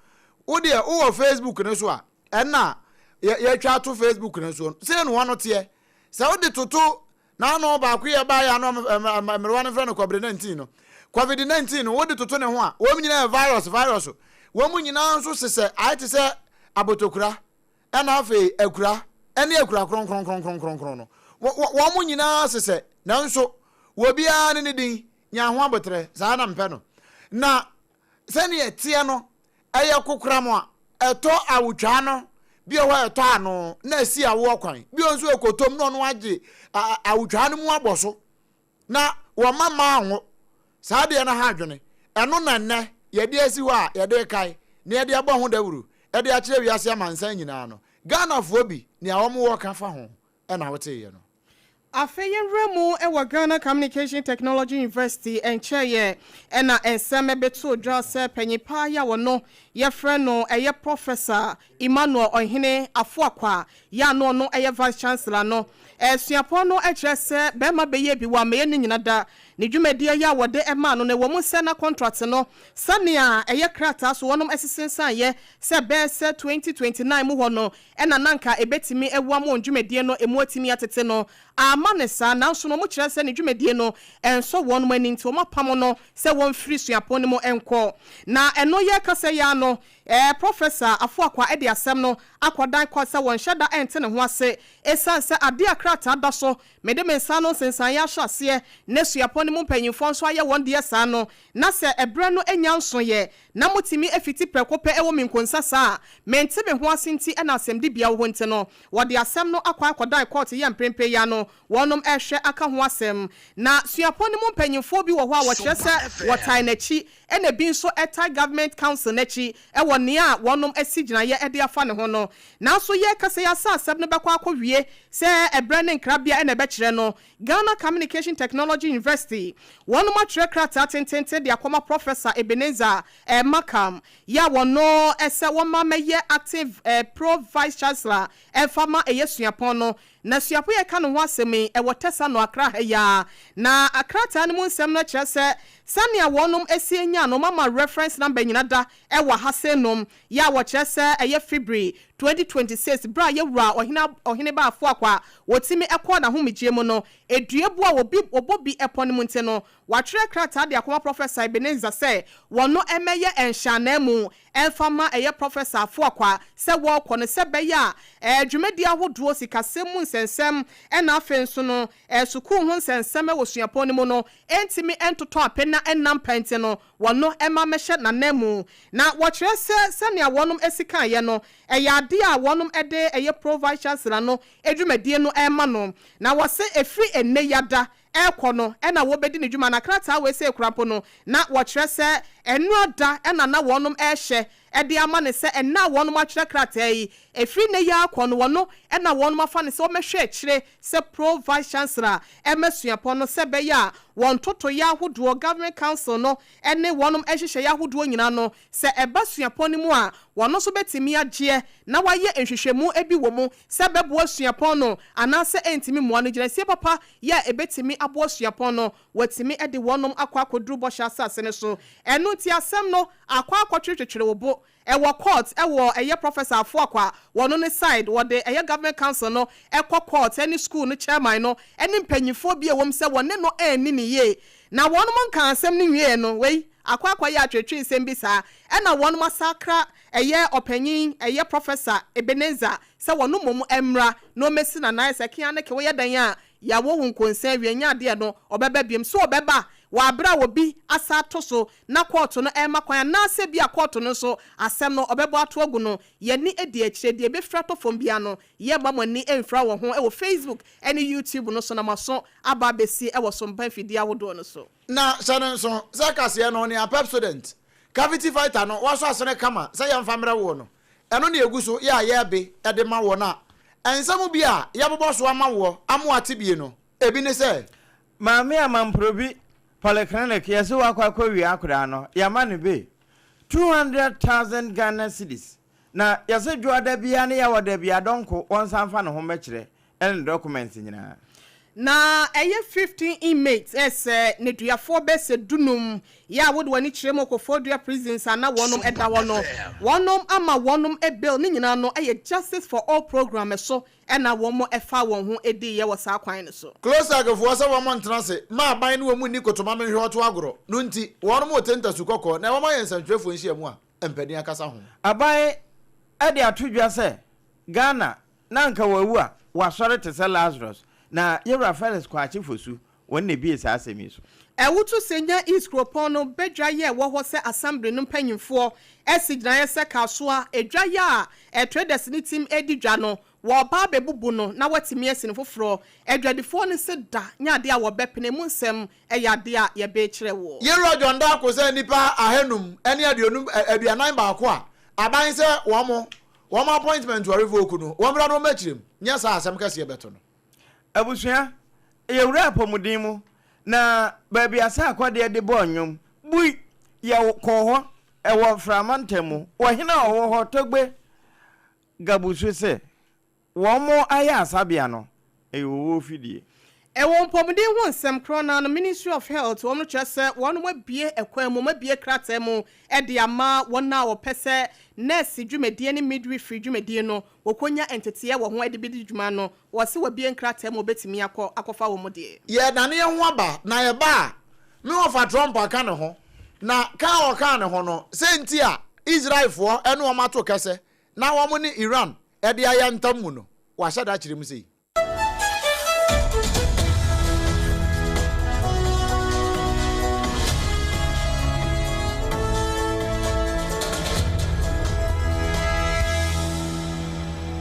wo deɛ wowɔ Facebook no so a, ɛna yɛatwa ato Facebook no so. Sei na wɔno teɛ. Sɛ wode toto N'ano baako yɛ baeɛ a na mmerewa no frɛ no kɔbere 19 no. Covid 19 no, wode toto ne ho a, wɔn nyinaa yɛ virus, virus. Wɔn nyinaa nso sesɛ ayɛ te sɛ abotokura, ɛna afei akura, ɛne akura kronkronkronkronkron no. Wɔn nyinaa sesɛ, nanso obiara ne ne din, nya ho aboterɛ, saa na mpɛ no. Na sɛnea ɛteɛ no, Ɛyɛ kokoram a ɛtɔ awotwaa no, bi wɔ hɔ a ɛtɔ ano na asi awoɔ kwan, bi wɔ nso ɛkɔtɔm na ɔno agye awotwaa no mu abɔ so na wɔma mmaa nwo. Saa deɛ no ha adwene. Ɛno na nnɛ yɛde asi hɔ a yɛde rekae na yɛde abɔ ho dawuro de akyerɛ wiase amansan nyinaa no. Ghanafoɔ bi, nea wɔwɔ ka fa ho na woteeɛ no. Afei yɛnwura mu wɔ Ghana Communication Technology University nkyɛeɛ na nsɛm bɛtoo dwa sɛ panyin paa yi a ɔno yɛfrɛ no ɛyɛ Professor Emmanuel Ɔhene Afoakwa yi a na ɔno yɛ Vice Chancellor no. Suapɔn no kyerɛ sɛ bɛrima bɛyɛ bi wammɛyɛ ne nyina da. Ne dwumadie yi a wɔde maa no no ɛwɔ mu sɛ na contract no sɛnea ɛyɛ krataa so wɔnom sesensaneeɛ sɛ bɛyɛ sɛ 2029 mu hɔ no na na anka ebetumi awu ama wɔn dwumadie no emu atumi atete no, amma no saa, nanso no wɔkyerɛ sɛ ne dwumadie no nsɔ wɔn ani nti wɔapamo no sɛ wɔmfiri suapɔn no mu nkɔ. Na ɛno yɛ kasa yi ara no, Professor Afuakwa de asɛm no akɔdan kɔɔt sɛ wɔnhyɛ da nte ne ho ase esiane sɛ adeɛ a krataa da so mede me nsa ano nsensaneeɛ ahyɛ aseɛ na suapɔn no mu mpanyimfoɔ nso ayɛ wɔn deɛ saa no, na sɛ ɛberɛ no nya nsoeɛ na motumi fiti prɛko pɛ wɔ me nkonsa saa a mente me ho ase nti na asɛmdibea wɔ hɔ nti no wɔde asɛm no akɔ akɔdan kɔɔto yɛ mprempren yi ano wɔnom rehwɛ aka ho asɛm. Na suapɔn no mu mpanyimfoɔ bi wɔ hɔ a wɔkyerɛ sɛ wɔtae n'akyi ɛna ebi nso tae Government Council no akyi wɔ nea wɔnom asi gyinaeɛ de afa ne ho no. Nanso yɛrekasa yi asa asɛm no bɛkɔ akɔwie sɛ ɛberɛ ne nkrabea na ɛbɛkyerɛ no Ghana Communication Technology University, wɔnom atwerɛ krataa tententen de akɔma Professor Ebenezer Markham yɛ a wɔno sɛ wɔmma mɛyɛ acting Pro Vice Chancellor mfa ma ɛyɛ suapɔn no. Na suapɔn yi a yɛka ne ho asɛm yi, ɛwɔ Tesano, Accra ha yi ara. Na krataa no mu nsɛm no kyerɛ sɛ sɛnea wɔnom si nyaa no, wɔama reference number nyina da wɔ ha sei nom, yɛ a wɔkyerɛ sɛ ɛyɛ February 2026, berɛ a yɛwura Ɔhene Ɔhene Ba Afuakwa a wɔtumi kɔɔ n'ahomegyeɛ mu no, eduabu a wɔbi wɔbɔ bi pɔ no mu nti no, wɔatwerɛ krataa de akɔma Prɔfɛsa Ebenezer sɛ wɔno mmɛyɛ nhyɛananmu mfa mma ɛyɛ Prɔfɛsa Afuakwa sɛ wɔrekɔ no sɛ ɛbɛyɛ a dwumadie ahodoɔ, sikasɛm mu nsɛnsɛm ɛna afei nso no sukuu ho nsɛnsɛm wɔ suapɔn no mu no ntumi ntotɔ ape na ɛnna mpa nti no, wɔno mma mmɛhyɛ n'ananmu. Na wɔkyerɛ sɛ sɛnea wɔnom si kaeɛ no, ɛyɛ adeɛ a wɔnom de ɛyɛ Pro Vice Chancellor no dwumadie no rema no. Na wɔse ɛfiri ɛnnɛ yi ada rekɔ no na wɔbɛdi ne dwuma. Na krataa wei sei koraa mpo no, na wɔkyerɛ sɛ ɛnnora da na na wɔnom rehyɛ de ama no sɛ ɛnnɛ a wɔnom atwerɛ krataa yi, ɛfiri nnɛ yi ara kɔ no wɔno na wɔnom afa no sɛ wɔmmɛhwɛ akyire sɛ Pro Vice Chancellor ma suapɔn no sɛ ɛbɛyɛ a wɔn ntotoeɛ ahodoɔ, Government Council no ne wɔnom nhyehyɛeɛ ahodoɔ nyinaa no, sɛ ɛba suapɔn no mu a, wɔn nso bɛtumi agyeɛ na wɔayɛ nhwehwɛmu bi wɔ mu sɛ ɛbɛboa suapɔn no anaasɛ ɛntumi mmoa no. Gyinasie papa yɛ a ɛbɛtumi aboa suapɔn no, wɔatumi de wɔnom akɔ akɔduru bɔhyɛ asase no so. Ɛno nti asɛm no akɔ akɔtwetwetwere wo bo Ɛwɔ court ɛwɔ ɛyɛ professor Afoakwa wɔno ne side wɔde ɛyɛ government council no ɛkɔ court ɛne school no chairman no ɛne mpanyinfoɔ bi a ɛwɔ mu sɛ wɔne no anni no yie na wɔnom nkaa asɛm no nwieɛ no wei. akɔ akɔyɛ atwetwe nsɛm bi saa ɛna wɔnom asakra ɛyɛ ɔpanyin ɛyɛ Professor Ebenezer sɛ wɔno mmom mmra na ɔmmɛsi n'anan sɛ kea ne ke woyɛ dɛn a yɛawo wo nkonsa awie nyɛ adeɛ no ɔbɛba biom so ɔbɛba wɔ aberɛ a obi asa ato so na kɔɔto no ɛrema kwan anaasɛ bi a kɔɔto no nso asɛm no ɔbɛbɔ ato agu no yɛni adi akyire deɛ ɛbɛfiri atɔ fam biara no yɛmma mo ani mfira wɔ ho wɔ Facebook ne YouTube no so na mo aso aba abɛsi wɔ sompa mfidie ahodoɔ no so. Na hyɛ no nso sɛ kaseɛ no nea Pepsodent Cavity Fighter no wɔasɔ asene kama sɛ yɛmfa mmrɛ woɔ no, ɛno na ɛgu so yɛ a yɛrebe de ma woɔ na nsɛm bi a yɛbobɔ so ama woɔ ama woate bie no, ebi ne sɛ. Maame Amamprobi Polyclinic yɛse wakɔ akɔ wia akwadaa no yama no bail 200,000 Ghana cedis na yɛse dwoada biara ne yawada biara dɔnko wɔnsan mfa ne ho mmɛkyerɛ ɛne ne documents nyinaa. Na ɛyɛ 15 inmates ɛsɛ nneduafoɔ bɛsɛ dunum yɛ a wode w'ani kyerɛ mu Koforidua prisons a na wɔnom ɛda hɔ no wɔnom ama wɔnom bail ne nyinaa no ɛyɛ justice for all program ɛso ɛna wɔn ɛfa wɔn ho ɛdiiɛ wɔ saa kwan no so. Closac foɔ sɛ wɔn ntena ase ma aban ne wɔn nni kotoma menhwɛ ɔto agorɔ no nti wɔnom rete ntasu kɔkɔɔ na ɛwɔm ayɛ nsɛntwerɛfoɔ nhyiamu a mpanin akasa ho. Aban de ato dwa sɛ Ghana na anka wawu a wasɔre te sɛ Lazarus, na Yɛwura Felix Kwakye Fosu, wɔn na ebie saa asɛm yi so. Ɛwoto sɛ nya East kuropɔn no badwa yɛ ɛwɔ hɔ sɛ Assembly no mpanyimfoɔ asi gyinaeɛ sɛ Kasoa edwa yɛ a traders no tim redi dwa no wɔreba abɛbubu no na wɔatumi asi no foforɔ. Adwadifoɔ no se da nyɛ adeɛ a wɔbɛpene, emu nsɛm yɛ adeɛ a yɛbekyerɛ woɔ. Yɛwura John Darko sɛ nnipa ahanum ne aduonum 41 a aban sɛ wɔn wɔn appointment wɔ revoke no, wɔmmra na wɔmmɛkyerɛ mu, nyɛ saa a asɛm kɛseɛ bɛto no. Abusua, yɛwura apɔmuden mu, na baabi a sɛ akɔdeɛ de bɔɔ nnwom, bui, yɛkɔɔ hɔ, ɛwɔ mframa ntam mu. Ɔhene a ɔwɔ hɔ, Togbe Gabusu se, wɔn ayɛ asabea no, ɛyɛ owuo fidie. Ɛwɔ mpɔmuden ho nsɛm korɔ no ara no, Ministry of Health, wɔn kyerɛ sɛ wɔn abue ɛkwan mu, wɔn abue krataa mu de ama wɔn a wɔpɛ sɛ nɛɛse dwumadie ne midwifery dwumadie no wɔkɔnya nteteɛ wɔ ho de bɛdi dwuma no, wɔse wɔabue nkrataa mu wɔbɛtumi akɔ akɔfa wɔn deɛ. Yɛredane yɛn ho aba, na yɛba a, me wɔfa Trump aka ne ho, na ka a ɔkaa ne ho no, sɛ nti a Israelfoɔ ne wɔn ato kɛsɛ na wɔn ne Iran de ayɛ ntam mu no, wahyɛ da akyerɛ mu sei.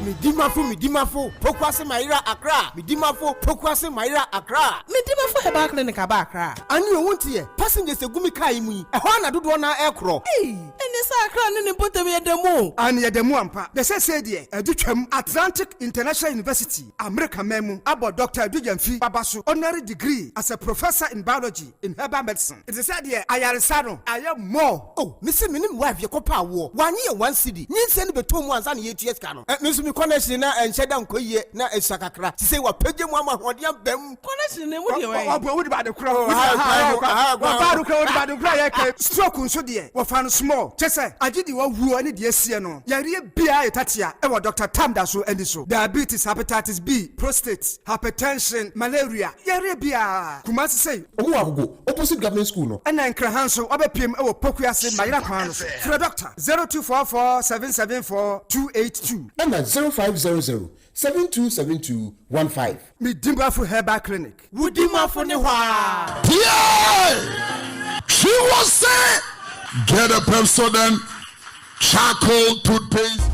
Medimafo Medimafo Pokuase Mayera Accra Medimafo Pokuase Mayera Accra. Medimafo Herbal Clinic aba Accra. Ane o wonteɛ, passengers egu me car yi mu yi, ɛhɔ ara na dodoɔ no ara ɛrekorɔ. Ei! Ɛneɛ sɛ Accra ne ne mpɔtam yɛ da mu o. Aane yɛda mu ampa. Na seesei deɛ adu twam. Atlantic International University, Amerika man mu, abɔ Dɔkta Adu Gyamfi aba so honorary degree as a Professor in Biology in Herbal Medicine. Nti sɛ deɛ ayaresa no ayɛ more. Oh me se me ne me wife yɛ kɔ pɛ awoɔ wanye yɛ one cedi nyinsɛn no bɛtɔ mu ansa na yɛtua sika no eh me nso me connection na ɛnhyɛ da nkɔ yie na ɛsua kakra sisei wapagya mu ama ahoɔden aba mu. Connection no emu deɛ wɛn. Ɔboa wode bade korɔ wɔba ade korɔ wode bade korɔ yɛ kɛ. Stroke nso deɛ wɔfa no small kyɛ sɛ agye deɛ wawuo ne deɛ asie no yareɛ biara yɛ tatea ɛwɔ Doctor Tam da so ani so diabetes hepatitis B prostate hypertension malaria yareɛ biara Kumasi sei. Ɔmo wɔ Agogo opposite government school no. Ɛna Nkran ha nso wabɛpiem wɔ Pokuase Mayera kwan no so. Frɛ Doctor 0244 774 282. Ɛna 0500 7272 15. Me Dimafo Herbal Clinic. Wo Dimafo ne hɔ aa. Pie! She was say, get a Pepsodent charcoal toothpaste.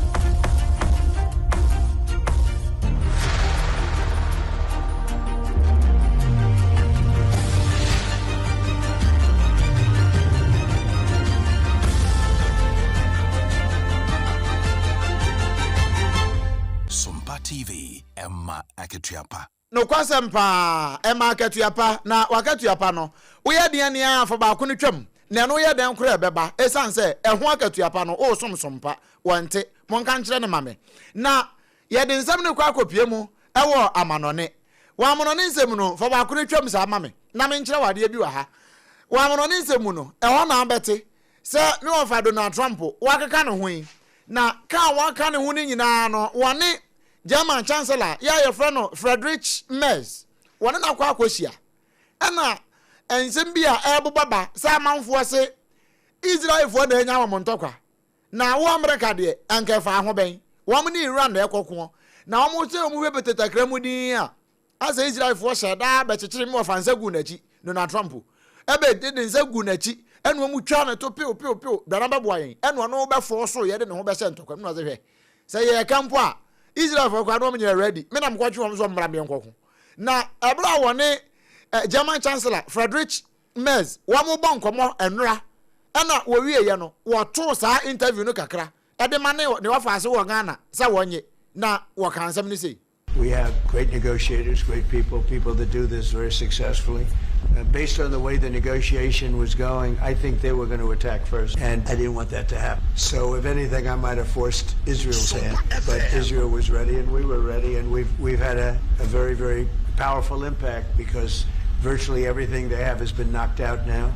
Sompa TV, ɛma akatua pa. Nokwasɛm paa, ɛma akatua pa, na w'akatua pa no, woyɛ deɛn nea fa baako no twam, na ɛno woyɛ dɛn koraa ɛbɛba, ɛsiane sɛ ɛho akatua pa no, woresom som pa, wɔnte, monka nkyerɛ no ma me. Na yɛde nsɛm no rekɔ akɔpue mu wɔ amanɔne. Wɔ amanɔne nsɛm mu no, fa baako no twam saa ma me, na menkyerɛ wo adeɛ bi wɔ ha. Wɔ amanɔne nsɛm mu no, ɛhɔ na wobɛte sɛ me wɔfa Donald Trump wakeka ne ho yi, na ka a waka ne ho no nyinaa no, wɔne German Chancellor yi a wɔfrɛ no Friedrich Merz, wɔne no akɔ akɔhyia. Ɛna nsɛm bi a ɛrebobɔ ba sɛ amanfoɔ se. Israelfoɔ na anya wɔn ntɔkwa. Na wo Amerika deɛ, anka ɛfaa ho bɛn? Wɔn ne Iran na ɛkɔkoɔ. Na wɔn sɛ wɔn hwɛ pete takra mu dinn a, asɛ Israelfoɔ hyɛɛ daa bɛkyekyere me wɔfa nsa guu n'akyi, Donald Trump ɛbɛ de de nsa guu n'akyi, ɛna wɔn twaa ne to pew pew pew, bra na bɛboa yɛn, ɛna ɔno bɛfɔɔ so yɛde ne ho bɛhyɛ ntɔkwa mu, na ɔsɛ hwɛ, sɛ yɛreka mpo a, Israelfoɔ koraa na wɔn nyɛ ready, me na mekɔtwe wɔn sɛ wɔn mmra meɛnkɔko. Na ɛberɛ a wɔne eh, German Chancellor Friedrich Merz wɔn bɔ nkɔmmɔ ɛnora, ɛna wɔwieɛ no, wɔtoo saa interview no kakra ɛde ma ne ne wɔfa ase wɔ Ghana sɛ wɔnye, na wɔka nsɛm no sei. We have great negotiators, great people, people that do this very successfully. Uh, based on the way the negotiation was going, I think they were going to attack first, and I didn't want that to happen. So, if anything, I might have forced Israel's hand, but Israel was ready, and we were ready, and we've we've had a, a very very powerful impact because virtually everything they have has been knocked out now.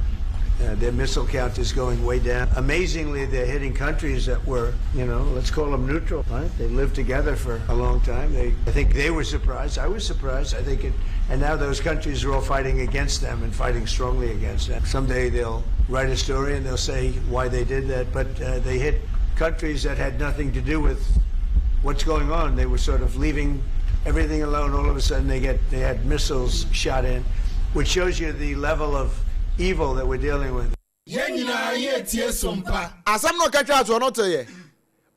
Uh, their missile count is going way down. Amazingly, they're hitting countries that were, you know, let's call them neutral, right? They lived together for a long time. They, I think they were surprised. I was surprised. I think it, and now those countries are all fighting against them and fighting strongly against them. Someday they'll write a story and they'll say why they did that, but uh, they hit countries that had nothing to do with what's going on. They were sort of leaving everything alone. All of a sudden, they get they had missiles shot in, which shows you the level of evil that we're dealing with. Yɛn nyinaa yɛretie Sompa. Asɛm no ɔka twaa toɔ no teeɛ.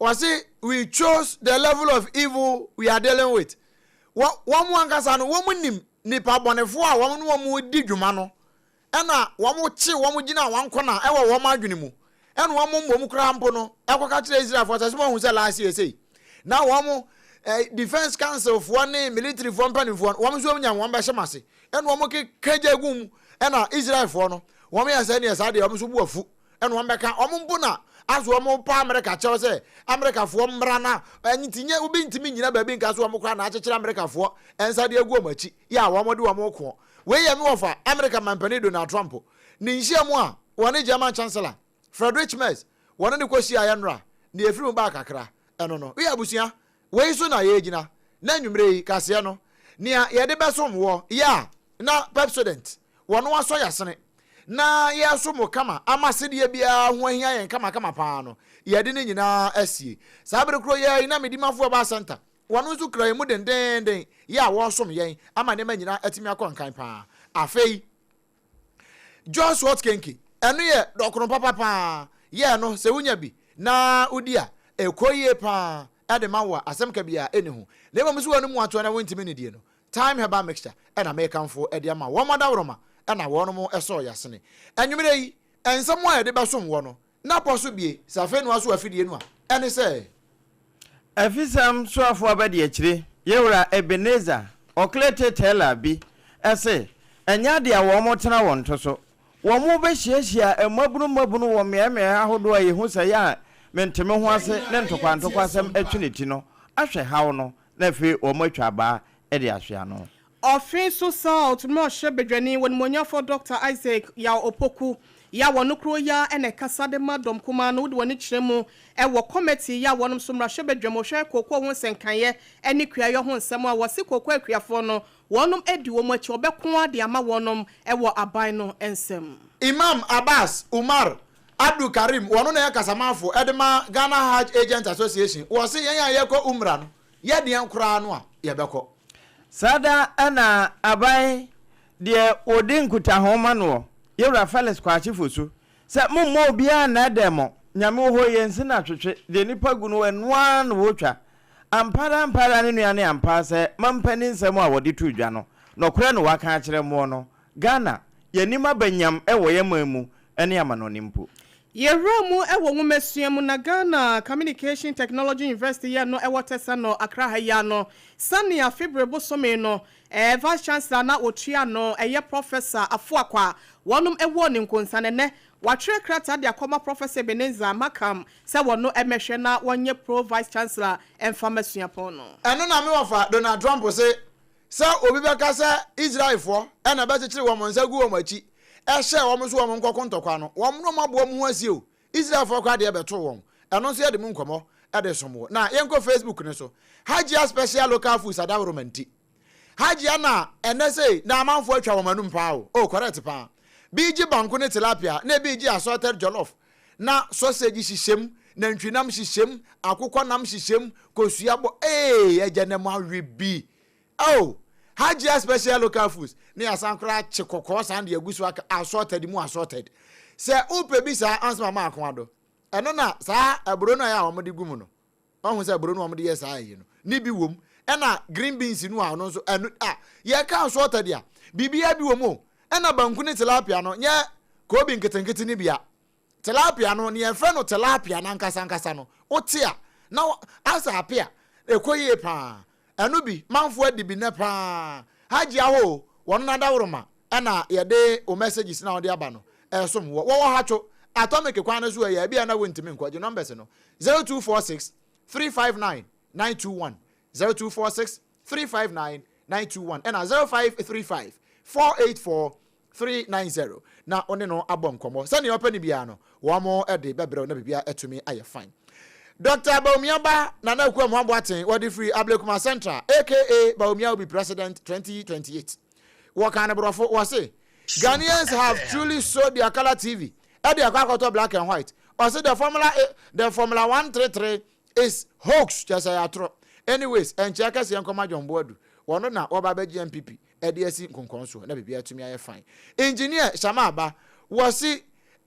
Ɔse we chose the level of evil we are dealing with. Wɔ wɔn ankasa no wɔn nim nipa bɔnefoɔ a wɔn ne wɔn redi dwuma no ɛna wɔn kye wɔn gyina wɔn kɔna ɛwɔ wɔn adwene mu ɛna wɔn mmom koraa mpo no ɛkɔka kyerɛ Israelfoɔ sɛ sɛ wɔn ahu sɛ last year sei na wɔn eh, defense council foɔ ne military foɔ mpanimfoɔ no wɔn nso wɔn nya wɔn bɛhyɛ mo ase ɛna wɔn keka gya gu mu ɛna Israelfoɔ no wɔn yɛ sɛ neɛ saa deɛ wɔn nso bu afu ɛna wɔn bɛka wɔn mpo na aso wɔn pa Amerika kyɛw sɛ Amerikafoɔ mmra na ɛnti nyɛ obi ntumi nyina baabi nka so wɔn koraa na akyekyere Amerikafoɔ nsa de agu wɔn akyi yɛ a wɔn de wɔn koɔ wei yɛ me wɔfa Amerika mampanin Donald Trump ne nhyiamu a wɔne German Chancellor Friedrich Merz wɔne no kɔhyiaeɛ nnora na ɛfiri mu baa kakra ɛno no woyɛ abusua wei so na yɛgyina na anwummerɛ yi kaseɛ no nea yɛde bɛsom wɔ yɛ a na Pepsodent wɔno asɔ yɛasene na yɛso mo kama ama sedeɛ biara ho ahia yɛn kamakama paa no yɛde ne nyinaa asie saa bere koro yɛ yi na medimafoɔ baa center wɔno nso kura yɛn mu dendeenden yɛ a wɔresom yɛn ama nneɛma nyinaa atumi akɔ nkan paa afei John Swart Kenke, ɛno yɛ dɔkono papa paa. Yɛ no sɛ wonya bi na wodi a, ɛkɔ yie paa de ma wo a asɛm ka biara ɛnni ho. Na mmom sɛ w'anom atoa na wontumi nnidie no, Thyme Herbal Mixture na mekamfo de ama wo. Wɔn adaworoma na wɔnom sɔɔ yɛasene. Anwummerɛ yi, nsɛm a yɛde bɛsom woɔ no, na pɔ so bie, sɛ afei na woaso afidie no a, ɛne sɛ. Afisɛm soafo abadiakyire Yewura Ebenezer Oklete Taylor bi se ɛnyɛ ade a wɔn tena wɔn to so. Wɔn bɛhyiahyia mmabunu mmabunu wɔ mmeaemmeae ahodoɔ a yɛhu sɛ yɛ a mente-me-ho-ase ne ntɔkwa-ntɔkwasɛm atwi ne ti no ahwɛ haw no na afei wɔn atwa abaa de ahwe ano. Offinso South mmarahyɛ badwani wɔnimonyafo Dr. Isaac Yaw Opoku ya wɔn kuro ya ɛna ɛkasa de ma dɔm kumaa no wode wɔn kyerɛ mu ɛwɔ committee ya wɔn nso mmarahyɛ badwam wɔhwɛ kookoo ho nsɛnkaeɛ ɛne kuayɔ ho nsɛm a wɔsi kookoo akuafoɔ no wɔnom adi wɔn akyi ɔbɛko ade ama wɔnom ɛwɔ aban no nsɛm. Imam Abbas Umar Abdul Karim wɔn na yɛ kasamafo ɛde ma Ghana Hajj Agent Association wɔsi yɛn a yɛkɔ Umrah no yɛdeɛn koraa no a yɛbɛkɔ. Saa da na aban deɛ wɔdi nkutaho ma noɔ, Yɛwura Felix Kwakye Fosu, sɛ mommɔ obiara nnɛɛdɛɛ mo, Nyame wɔ hɔ yɛnsi no atwetwe, deɛ nipa gu no ɛno ara na wɔtwa. Ampa ara ampa ara ne nua ne ampa ara sɛ mampanin nsɛm a wɔde too dwa no, nɔkorɛ na waka akyerɛ moɔ no, Ghana, yɛnim aba nyam wɔ yɛn man mu ne amanɔne mpo. Yɛwura mu wɔ nwomasua mu na Ghana Communication Technology University yɛ no wɔ Tesano, Accra ha yi ano. Sɛnea February bosome no, eh, Vice Chancellor na wɔtua no, ɛyɛ Professor Afuakwa, wɔnom wɔ ne nkonsa no ɛnnɛ. Wɔatwerɛ krataa de akɔma Professor Ebenezer Markham sɛ wɔno mmɛhwɛ na wɔnyɛ Pro Vice Chancellor mfa ma suapɔn no. Ɛno na me wɔfa Donald Trump se sɛ obi bɛka sɛ Israelfoɔ na ɛbɛkyekyere wɔn nsa gu wɔn akyi hyɛɛ wɔn so wɔn nkɔko ntɔkwa no, wɔn na wɔaboa wɔn ho asie o. Israelfoɔ koraa deɛ bɛtoo wɔn. Ɛno nso yɛde mu nkɔmmɔ de som wo. Na yɛnkɔ Facebook no so. Hajia Special Local Foods Adaworoma nti. Hajia na ɛnɛ sei na amanfoɔ atwa wɔn anum paa o. Oh, correct paa. Bi gye banku ne tilapia, na ebi gye assorted jollof. na sausage hyehyɛ mu, nantwinam hyehyɛ mu, akokɔnam hyehyɛ mu, kosua bɔ, ee, agya na mu awe bi. Oh, Hajia special local foods ne yɛasan koraa kye kɔkɔɔ san de agu so aka assorted mu assorted. Sɛ wopɛ bi saa ansa ma maako ado. Ɛno na saa aburo no a ɛyɛ a wɔde gu mu no. Wahu sɛ aburo no a wɔde yɛ saa ayi no, ne bi wom. Ɛna green beans no a ɔno nso ɛno a yɛka assorted a, biribiara bi wom o. Ɛna banku ne tilapia no nyɛ koobi nketenkete no bi a. Tilapia no, nea yɛfrɛ no tilapia no ankasa ankasa no, wote a, na asɛ ape a, ɛkɔ yie paa. Ɛno bi, manfoɔ adi bi nnɛ paa. Hajia hɔ o, wɔn no adaworoma ɛna yɛde wo messages no a wode aba no ɛresom woɔ. Wɔwɔ Hatcho, Atomic kwan no so ɛyɛ, ebia na wontumi nkɔ, gye numbers no, 0246 359 921, 0246 359 921 ɛna 0535 484 390 na wo ne no abɔ nkɔmmɔ. Sɛnea ɔpɛ no biara no, wɔn de bɛbrɛ wo na biribiara atumi ayɛ fine. Doctor Bawumia ba Nana Akua Amoah Boateng, wɔde firi Ablekuma Central, aka Bawumia will be President 2028. Wɔkaa no borɔfo, wɔse, Ghanaians have truly sold their color TV de akɔ akɔtɔ black and white. Ɔse the formula, the formula 133 is hoax, kyerɛ sɛ ɛyɛ atorɔ. Anyways, ɛnkyɛ kɛseɛ nkɔma John Boadu, wɔno na wɔba abɛgye NPP de asi nkonkɔn soɔ na biribiara atumi ayɛ fine. Engineer Shammah Aba, wɔse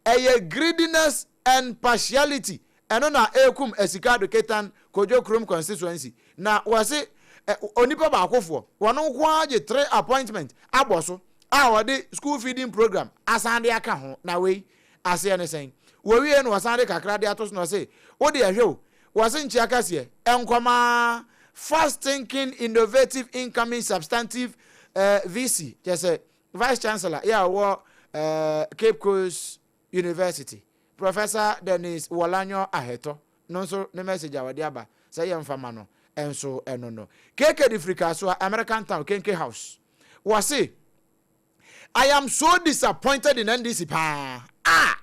ɛyɛ greediness and partiality ɛno na ɛrekum Asikado Ketan Kojo Krom constituency na wɔse onipa baakofoɔ wɔno nko ara gye three appointment abɔ so a wɔde school feeding program asan de aka ho na wei aseɛ ne sɛn? Wɔwie no wɔsan de kakra de ato so na ɔse wo deɛ hwɛ o wɔse nkyea kɛseɛ nkɔmaa fast thinking innovative incoming substantive eh, VC kyerɛ sɛ Vice Chancellor yɛ a ɔwɔ eh, Cape Coast University Professor Dennis Worlanyo Aheto no nso ne message a wɔde aba sɛ yɛmfa ma no nso ɛno no. KK de firi Kasoa American Town Kenke House wɔse I am so disappointed in NDC paa ah!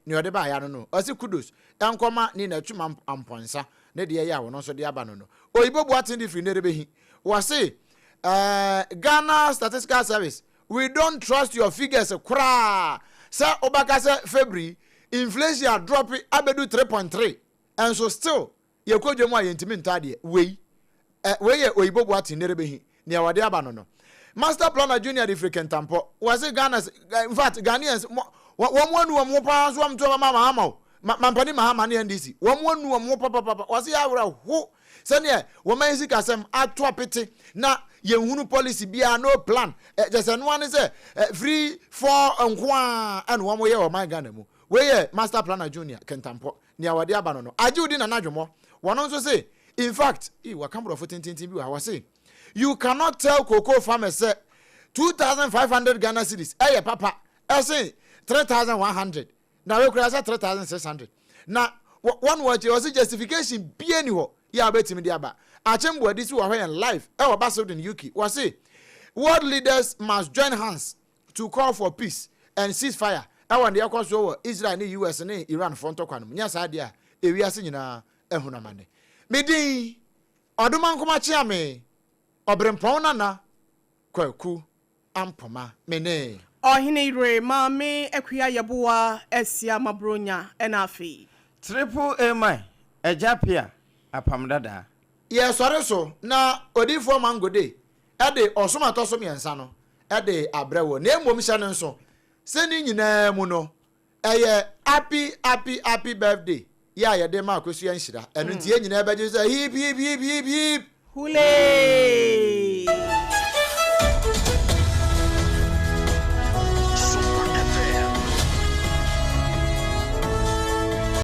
Nea ɔde baeɛ ano no, ɔse kudos nkɔma Nina Twum Amponsah ne deɛ ɛyɛ a ɔno nso de aba no no. Oyibo Boateng de firi Nerebehi, wɔse eh, Ghana Statistical Service, we don't trust your figures koraa sɛ wobɛka sɛ February inflation adrɔpe abɛdu 3.3 nso still Yɛkɔ dwam a yɛntumi ntɔ adeɛ. Wei ɛ, wei yɛ Oyibo Boateng Nerebehi, nea wɔde aba no no. Master Planner Junior de firi Kintampo. Wɔse Ghana, in fact, Ghanaians, mo, wɔn anu wɔn ho paa nso wɔn to aba ma Mahama o. Ma, Mampanin Mahama ne NDC. Wɔn anu wɔn ho papapapa. Wɔse yɛ awerɛ ho sɛdeɛ wɔn ayɛ sikasɛm ato apete na yɛnhunu policy biara, no plan. Ɛ, kyɛ sɛ ɛnoa ne sɛ, ɛ, free for nko ara ɛna wɔn yɛ wɔ man Ghana mu. Wei yɛ Master Planner Junior, Kintampo. Nea wɔde aba no no, agye wo di Nana Dwomɔ. Wɔno nso se, in fact, ee, wɔka borɔfo tententen bi wɔ ha, wɔse, you cannot tell cocoa farmers sɛ 2500 Ghana cedis ɛyɛ papa ɛsen 3100, na wei koraa sɛ 3600. Na wɔn wɔ akyire, wɔse justification bia ni hɔ yɛ a wobɛtumi de aba. Akyem Boadi so wɔhwɛ yɛn live ɛwɔ Basildon, UK. Wɔse, world leaders must join hands to call for peace and cease fire ɛwɔ deɛ ɛkɔ soɔ wɔ Israel ne US ne Iran foɔ ntɔkwa no mu, nyɛ saa deɛ a ewiase nyinaa ahunu amane. Me din, Ɔdomankoma Kyeame, Ɔberempɔn Nana Kwaku Ampoma, me ne. Ɔhene yere Maame Akua Yeboah Asia Mabronya ɛna afei. Triple A man, Agya Pia, Apam Dadaa. Yɛsɔre so na Odiyifoɔ Mangode de ɔsom a ɛtɔ so mmiɛnsa no de abrɛ wo. Na mmom hyɛ no nso sɛ ne nyinaa mu no, ɛyɛ Happy Happy Happy Birthday yɛ a yɛde ma Akosua Nhyira. Ɛno nti yɛn nyinaa bɛgye sɛ hip hip hip hip. Hulee!